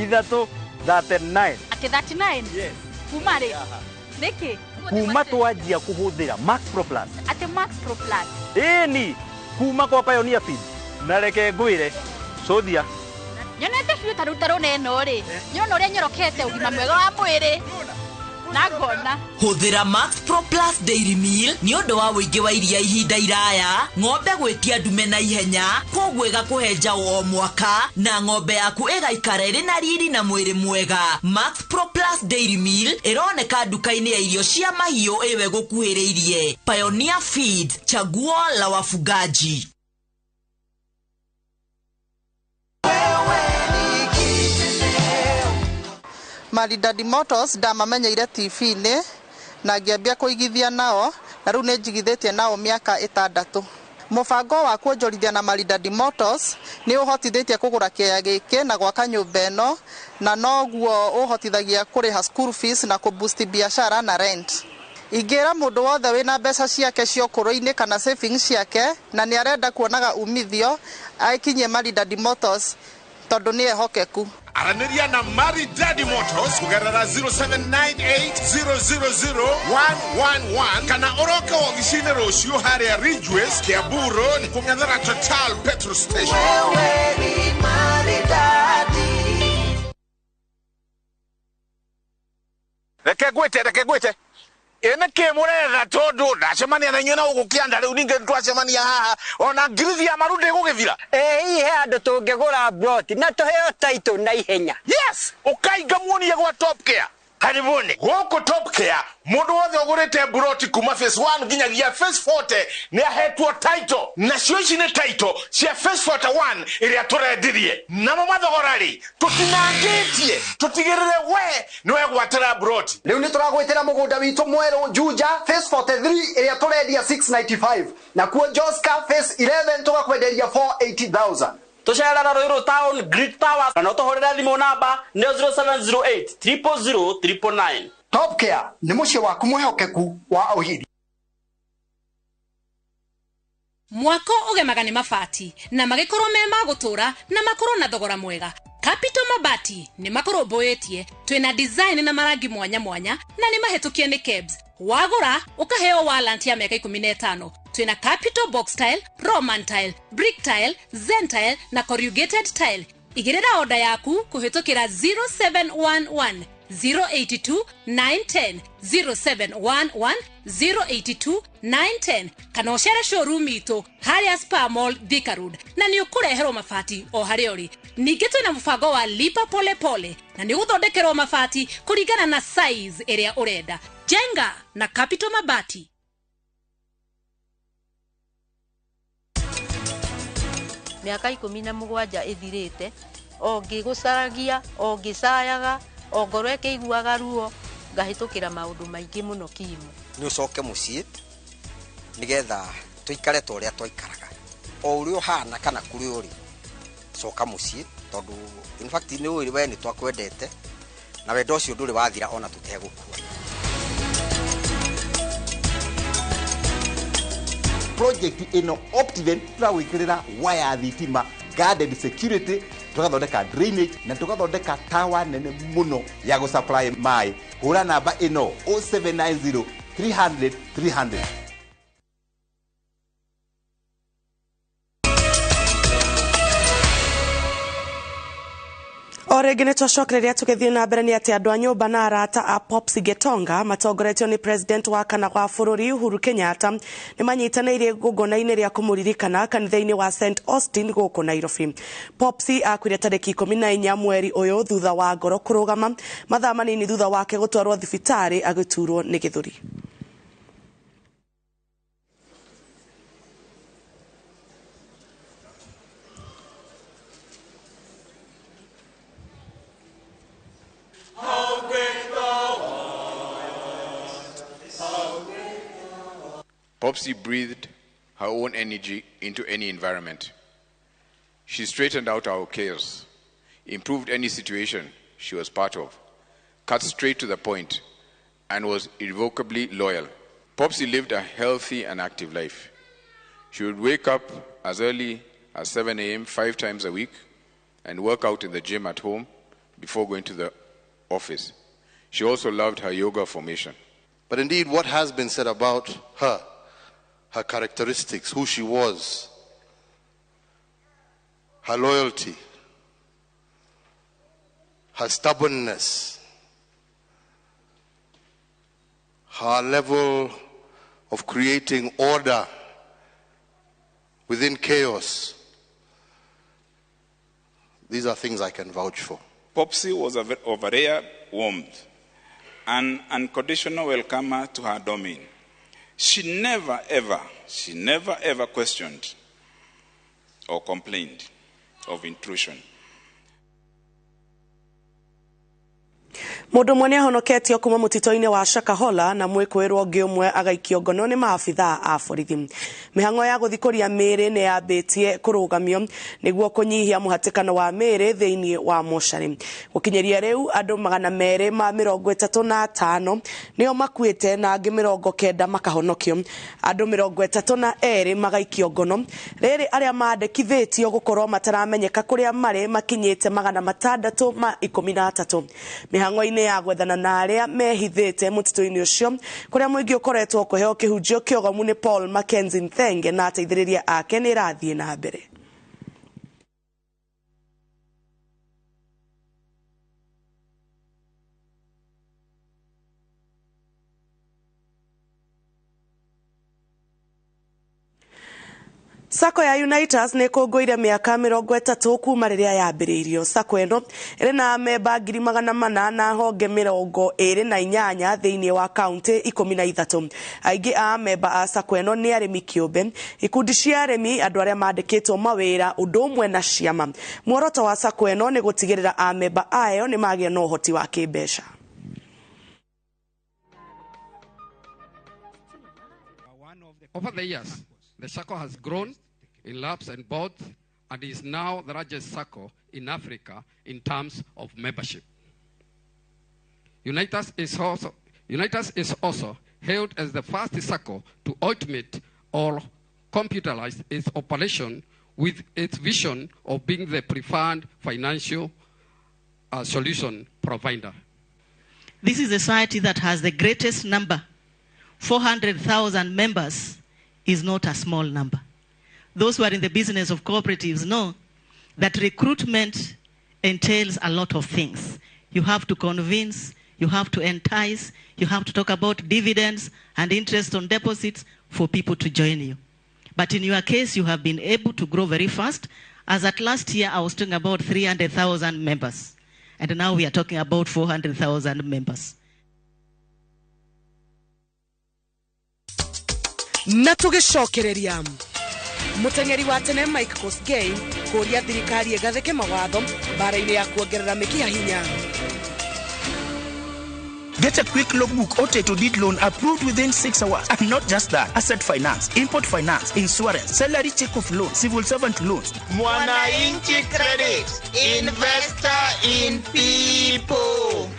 Speaker 22: ithatũ 39.
Speaker 21: Atĩ 39?
Speaker 22: Yes.
Speaker 21: Kuma rĩ? Nĩkĩ?
Speaker 22: Kuma twanjia kũhũthĩra Max Pro Plus.
Speaker 21: Atĩ Max Pro Plus?
Speaker 22: Ĩni, kuma kwa Pioneer Feed. Na reke ngwĩre, cũthia.
Speaker 21: Nyonete biũ ta rĩu ta rũna ĩno rĩ, nyona ũrĩa nyorokete ũgima mwega wa mwĩrĩ. Na ngona.
Speaker 9: Hũthĩra Max Pro Plus Dairy Meal nĩ ũndũ wa ũingĩ wa iria ihinda iraya, ng'ombe gwĩtia ndume na ihenya, kwoguo ĩgakũhe njaũ o mwaka, na ng'ombe yaku ĩgaikara ĩrĩ na riri na mwĩrĩ mwega. Max Pro Plus Dairy Meal ĩroneka nduka-inĩ ya irio cia mahiũ ĩwe gũkuhĩrĩirie. Pioneer Feed, chaguo la wafugaji.
Speaker 23: Maridadi Motors ndamamenyeire TV-inĩ na ngĩambia kũigithia nao, na rĩu nĩ njigithĩtie nao mĩaka 6. Mũbango wa kuonjorithia na Maridadi Motors nĩ ũhotithĩtie kũgũra kĩaya gĩkĩ na gwaka nyũmba ĩno, na noguo ũhotithagia kũrĩha school fees na kũboost biashara na rent. Ingĩra mũndũ wothe wĩna mbeca ciake cia ũkũrũ-inĩ kana savings ciake na nĩ arenda kuonaga umithio aikinyie Maridadi Motors tondũ nĩ ehokeku.
Speaker 28: Aranĩria na Maridadi Motors kũgerera 0798000111 kana ũroke wobici-inĩ rũciũ harĩa Ridgeways, Kiambu Road, kũng'ethera Total petrol station.
Speaker 29: Wewe ni Maridadi.
Speaker 28: Reke ngwĩte, reke ngwĩte. Ĩ nĩkĩ mũretha tondũ ndacemania na inyuĩ na gũkũ kĩanda rĩu ningĩ twacemania haha ona ngirithi ya maru ndĩgũgĩthira.
Speaker 4: Ĩ hihi he handũ tũngĩgũra mburoti na tũheo taitũ na ihenya?
Speaker 28: Yes, ũkainga muonie gwa Top Care. Karibuni gũkũ Top Care, mũndũ wothe ũgũrĩte mburoti kuma phase 1 nginyagia phase 40 nĩ ahetwo title, nacio ici nĩ title cia phase 41 ĩrĩa tũrendirie. Namo mathogora rĩ tũtinangĩtie, tũtigĩrĩre we nĩ wegwatĩra mburoti.
Speaker 10: Rĩu nĩ tũragwĩtĩra mũgũnda witũ mwerũ Juja phase 43 ĩrĩa tũrendia 695, nakuo Joska phase 11 tũgakwenderia 480,000.
Speaker 11: Tũcerera Ruiru Town Great Towers kana ũtũhũrĩre thimũ namba nĩyo 0708 000 999.
Speaker 10: Top Care nĩ mũciĩ waku mwĩhokeku wa ũhiri.
Speaker 12: Mwako ũgemaga nĩ mabati na magĩkorwo me ma gũtũra na makorwo na thogora mwega. Capital Mabati nĩ makũrũmbũĩtie, twĩna design na marangi mwanya mwanya na nĩ mahĩtũkie nĩ KEBS. Wagũra ũkaheo warranty ya mĩaka 15. Twĩna Capital Box Tile, Roman Tile, Brick Tile, Zen Tile na Corrugated Tile. Igĩrĩra oda yaku kũhĩtũkĩra 0711 082 910, 0711 082 910, kana ũcere showroom itũ harĩa Spa Mall, Thika Road, na nĩ ũkũreherwo mabati o harĩa ũrĩ. Ningĩ twĩna mũbango wa lipa pole pole na nĩ ũgũthondekerwo mabati kũringana na size ĩrĩa ũrenda. Jenga na Capital Mabati.
Speaker 13: Mĩaka 17 ĩthirĩte o ngĩgũcaragia, o ngĩcayaga, o ngoro ĩkĩiguaga ruo, ngahĩtũkĩra maũndũ maingĩ mũno kimo.
Speaker 14: Nĩ ũcoke mũciĩ nĩgetha tũikare ta ũrĩa twaikaraga, o ũrĩa ũhana kana kũrĩa ũrĩ, coka mũciĩ tondũ in fact nĩ ũĩ we nĩ twakwendete na wendo ũcio ndũrĩ wathira ona tũtegũkua.
Speaker 17: Project ĩno Optiven tũragwĩkĩrĩra waya thitima, guarded security, tũgathondeka drainage na tũgathondeka tower nene mũno ya gũsupply maĩ. Hũra namba ĩno 0790 300 300.
Speaker 1: O rĩngĩ nĩ twacokereria tũgĩthiĩ na mbere nĩ atĩ andũ a nyũmba na arata a Popsy Gitonga matongoretio nĩ president wa kana wa bũrũri Uhuru Kenyatta nĩ manyitanĩire igongona-inĩ rĩa kũmũririkana kanitha-inĩ wa St Austin gũkũ Nairobi. Popsy akuire tarĩki 14 mweri ũyũ thutha wa ngoro kũrũgama mathaa manini thutha wake gũtwarwo thibitarĩ agĩturwo nĩ gĩthũri.
Speaker 24: Popsy breathed her own energy into any environment. She straightened out our chaos, improved any situation she was part of, cut straight to the point, and was irrevocably loyal. Popsy lived a healthy and active life. She would wake up as early as 7 a.m. 5 times a week and work out in the gym at home before going to the office. She also loved her yoga formation.
Speaker 25: But indeed, what has been said about her, her characteristics, who she was, her loyalty, her stubbornness, her level of creating order within chaos, these are things I can vouch for.
Speaker 30: Popsy was of a rare warmth, an unconditional welcomer to her domain. She never ever questioned or complained of intrusion.
Speaker 1: Mũndũ ũmwe nĩahonoketio kuma mũtitũ-inĩ wa Shakahola na mwĩkũĩrwo ũngĩ ũmwe agaikio ngono nĩ maabithaa a borithi. Mĩhang'o ya gũthikũria mĩĩrĩ nĩ yambĩtie kũrũgamio nĩguo kũnyihia mũhatĩkano wa mĩĩrĩ thĩinĩ wa mocarĩ. Gũkinyĩria rĩu andũ 235 nĩo makuĩte na angĩ 90 makahonokio. Andũ 32 magaikio ngono. Rĩrĩ arĩa mandĩkithĩtio gũkorwo mataramenyeka kũrĩa marĩ makinyĩte 613. Mĩhang'o-inĩ ya gwethana na arĩa mehithĩte mũtitũ-inĩ ũcio kũrĩa mũingĩ ũkoretwo kũheo kĩhunjio kĩogomu nĩ Paul Mackenzie Nthenge na ateithĩrĩria ake nĩ ĩrathiĩ na mbere. Sacco ya Unitas nĩ ĩkũngũĩire mĩaka 30 kuma rĩrĩa yambĩrĩirio. Sacco ĩno ĩrĩ na amemba 400,000 na honge 28 thĩinĩ wa kaunti 13. Aingĩ a amemba a Sacco ĩno nĩ arĩmi kĩũmbe, ikundi cia arĩmi, andũ arĩa mandĩkĩtwo mawĩra, ũndũ ũmwe na ciama. Muoroto wa Sacco ĩno nĩ gũtigĩrĩra amemba ayo nĩ magĩa na ũhoti wa kĩmbeca.
Speaker 2: Over the years, the SACCO has grown in laps and bounds and is now the largest SACCO in Africa in terms of membership. Unitas is also hailed as the first SACCO to automate or computerize its operation with its vision of being the preferred financial solution provider.
Speaker 3: This is a society that has the greatest number. 400,000 members is not a small number. Those who are in the business of cooperatives know that recruitment entails a lot of things. You have to convince, you have to entice, you have to talk about dividends and interest on deposits for people to join you. But in your case, you have been able to grow very fast. As at last year, I was talking about 300,000 members. And now we are talking about 400,000 members.
Speaker 1: Na tũgĩcokereria mũteng'eri wa tene Mike Kosgei kũria thirikari ĩgathĩke mawatho mbara-inĩ ya kuongerera mĩkiha hinya.
Speaker 7: Get a quick logbook or title deed loan approved within 6 hours. And not just that, asset finance, import finance, insurance, salary check off loan, civil servant loans.
Speaker 8: Mwananchi Credit, investor in people.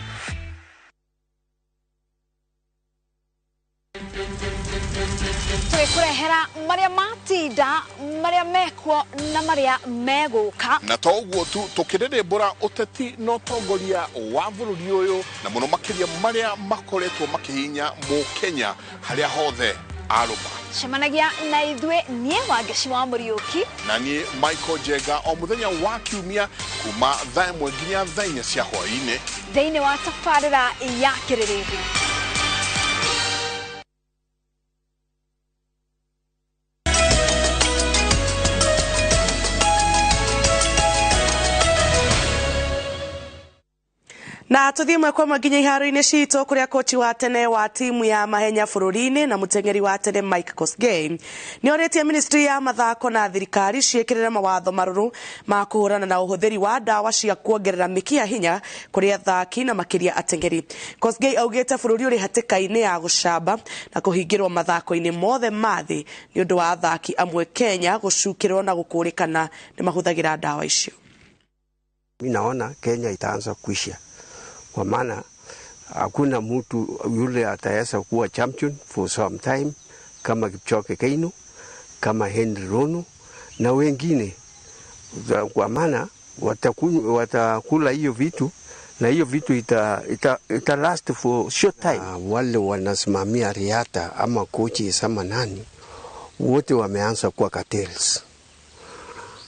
Speaker 5: Tũgĩkũrehera marĩa matinda, marĩa mekuo na marĩa megũka.
Speaker 28: Na to ũguo tu, tũkĩrĩrĩmbũra ũteti na ũtongoria wa bũrũri ũyũ, na mũno makĩria marĩa makoretwo makĩhinya mũkenya harĩa hothe arũma.
Speaker 5: Cemanagia na ithuĩ niĩ Wangeci wa Mũriũki
Speaker 28: na niĩ Michael Jenga o mũthenya wa kiumia kuma thaa 1 nginya thaa 4 cia hwaĩ-inĩ
Speaker 5: thĩinĩ wa tabarĩra ya Kĩrĩrĩmbĩ.
Speaker 1: Na tuthie mwe kwa nginya iharo-inĩ citũ kũrĩa kochi wa tene wa timu ya mahenya bũrũri-inĩ na mũteng'eri wa tene Mike Kosgei nĩ orĩtie ministry ya mathako na thirikari ciĩkĩrĩre mawatho marũrũ ma kũhũrana na ũhũthĩri wa ndawa cia kuongerera mĩkiha hinya kũrĩ athaki na makĩria ateng'eri. Kosgei augĩte bũrũri ũrĩ hatĩka-inĩ ya gũcamba na kũhingĩrwo mathako-inĩ mothe ma thĩ nĩ ũndũ wa athaki amwe Kenya gũcukĩrwo na gũkũrĩkana nĩ mahũthagĩra ndawa icio.
Speaker 6: Mimi naona Kenya itaanza kuisha, kwa maana hakuna mtu yule ataweza kuwa champion for some time kama Kipchoge Keino, kama Henry Rono na wengine, kwa maana watakula hiyo vitu na hiyo vitu ita last for short time. Wale wanasimamia riata ama kochi sama nani wote wameanza kuwa cartels.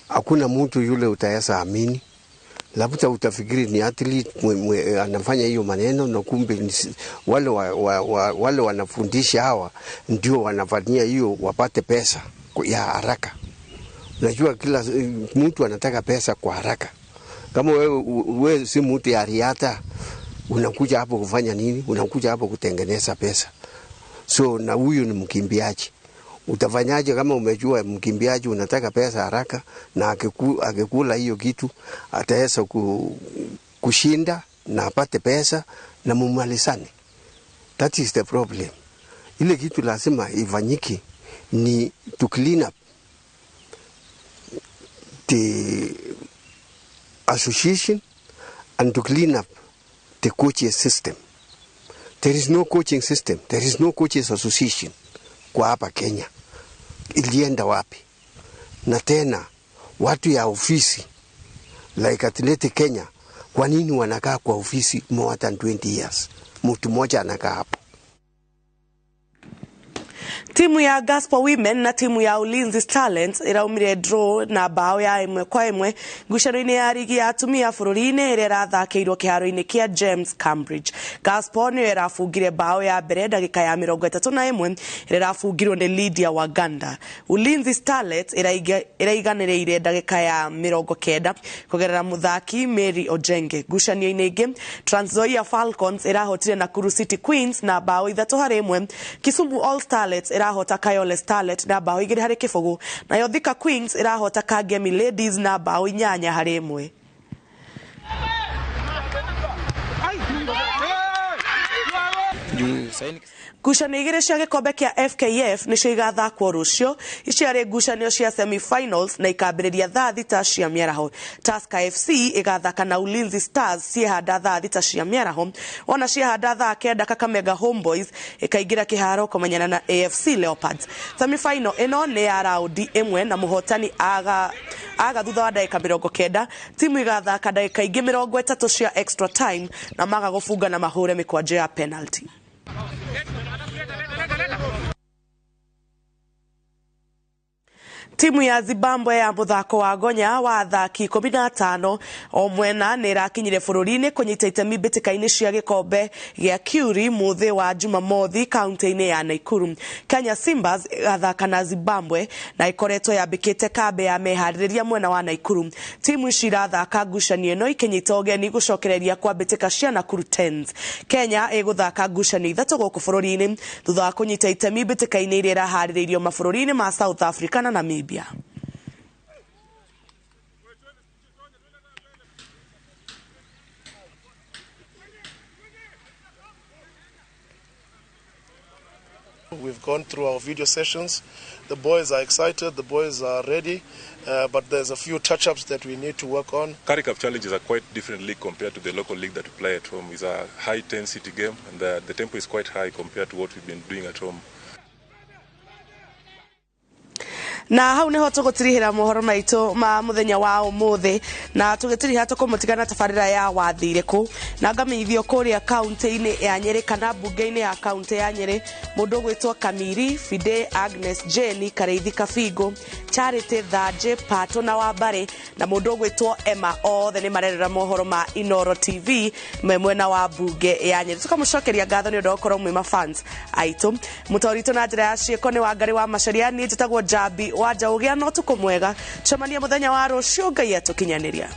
Speaker 6: Hakuna mtu yule utaweza amini. Labda utafikiri ni athlete anafanya hiyo maneno, na kumbe wale wanafundisha hawa ndio wanafanyia hiyo wapate pesa ya haraka. Unajua kila mtu anataka pesa kwa haraka. Kama wewe si mtu ya riata, unakuja hapo kufanya nini? Unakuja hapo kutengeneza pesa. So na huyu ni mkimbiaji. Utafanyaje kama umejua mkimbiaji unataka pesa haraka, na akikula hiyo kitu ataweza kushinda na apate pesa na mumalizane. That is the problem. Ile kitu lazima ifanyike ni to clean up the association and to clean up the coaching system. There is no coaching system. There is no coaches association kwa hapa Kenya. Ilienda wapi? Na tena watu ya ofisi like Athletic Kenya, kwa nini wanakaa kwa ofisi more than 20 years? Mtu mmoja anakaa hapo.
Speaker 1: Timu ya Gospel Women na timu ya Ulinzi Starlets iraumire draw na bao ya 1-1 ngucanio-inĩ ya rigi ya atumia bũrũri-inĩ ĩrĩa ĩrathakĩirwo kĩharo-inĩ kĩa James Cambridge. Gospel nĩyo ĩrabungire bao ya mbere ndagĩka ya 31 ĩrĩa ĩrabungirwo nĩ Lydia Waganda. Ulinzi Starlets ĩraiganĩrĩire ndagĩka ya 90 kũgerera mũthaki Mary Ojenge. Ngucanio-inĩ ĩngĩ, Trans Nzoia Falcons ĩrahotire Nakuru City Queens na bao 3-1. Kisumu All Starlets ĩrahota Kayole Starlet na bao 2-0, nayo Thika Queens ĩrahota Kangemi Ladies na bao 8-1. Ngucanio igĩrĩ cia gĩkombe kĩa FKF nĩcio igathakwo rũciũ. Ici arĩ ngucanio cia semi-finals na ikambĩrĩria thaa 6 cia mĩaraho. Tusker FC ĩgathaka na Ulinzi Stars ciehanda thaa 6 cia mĩaraho. Ona ciehanda thaa 9 Kakamega Homeboys ĩkaingĩra kĩharo kũmenyana na AFC Leopards. Semi-final ĩno nĩ ya raundi ĩmwe na mũhotani aga thutha wa ndagĩka 90. Timu igathaka ndagĩka ingĩ 30 cia extra time na maga gũbunga na mahũre mĩkwanjo ya penalty. Timu ya Zimbabwe ya muthako wa gonya wa athaki 15 o mwena nĩ ĩrakinyire bũrũri-inĩ kũnyita itemi mbĩtĩka-inĩ cia gĩkombe gĩa Curie mũthĩ wa Jumamothi kaunti-inĩ ya Nakuru. Kenya Simbas ĩgathaka na Zimbabwe na ĩkoretwo yambĩkĩte kambĩ ya meharĩrĩria mwena wa Nakuru. Timu ici irathaka ngucanio ĩno ikĩnyita ũgeni gũcokereria kwa mbĩtĩka cia Nakuru Tens. Kenya ĩgũthaka ngucanio 3 gũkũ bũrũri-inĩ thutha wa kũnyita itemi mbĩtĩka-inĩ iria iraharĩrĩirio mabũrũri-inĩ ma South Africa na Namibia.
Speaker 9: We've gone through our video sessions. The boys are excited, the boys are ready, but there's a few touch-ups that we need to work on.
Speaker 15: Currie Cup Challenge is a quite different league compared to the local league that we play at home. It's a high-intensity game, and the tempo is quite high compared to what we've been doing at home.
Speaker 1: Na hau niho tugutirihira mohoro maitu ma muthenya wa umuthi, na tugitiriha tukumutigana tabarira ya wathire ku na ngamenyithio kuria kaunti-ini ya Nyeri kana bunge-ini ya kaunti ya Nyeri mundu ugwitwo Kamiri Fide Agnes Jenny Kareithi Kabingo Charity Thanje Pato na Wambari na mundu ugwitwo Emma othe ni marerera mohoro ma Inoro TV me mwena wa bunge ya Nyeri. Tukamucokeria ngatho ni undu ukorwo mwi mafans aitu mutoritu na njira ya ciiko ni Wangari wa Macharia. Ni njitagwo Njambi wa Njaugia, no tuko mwega. Cemania muthenya wa rucio, Ngai atukinyaniria.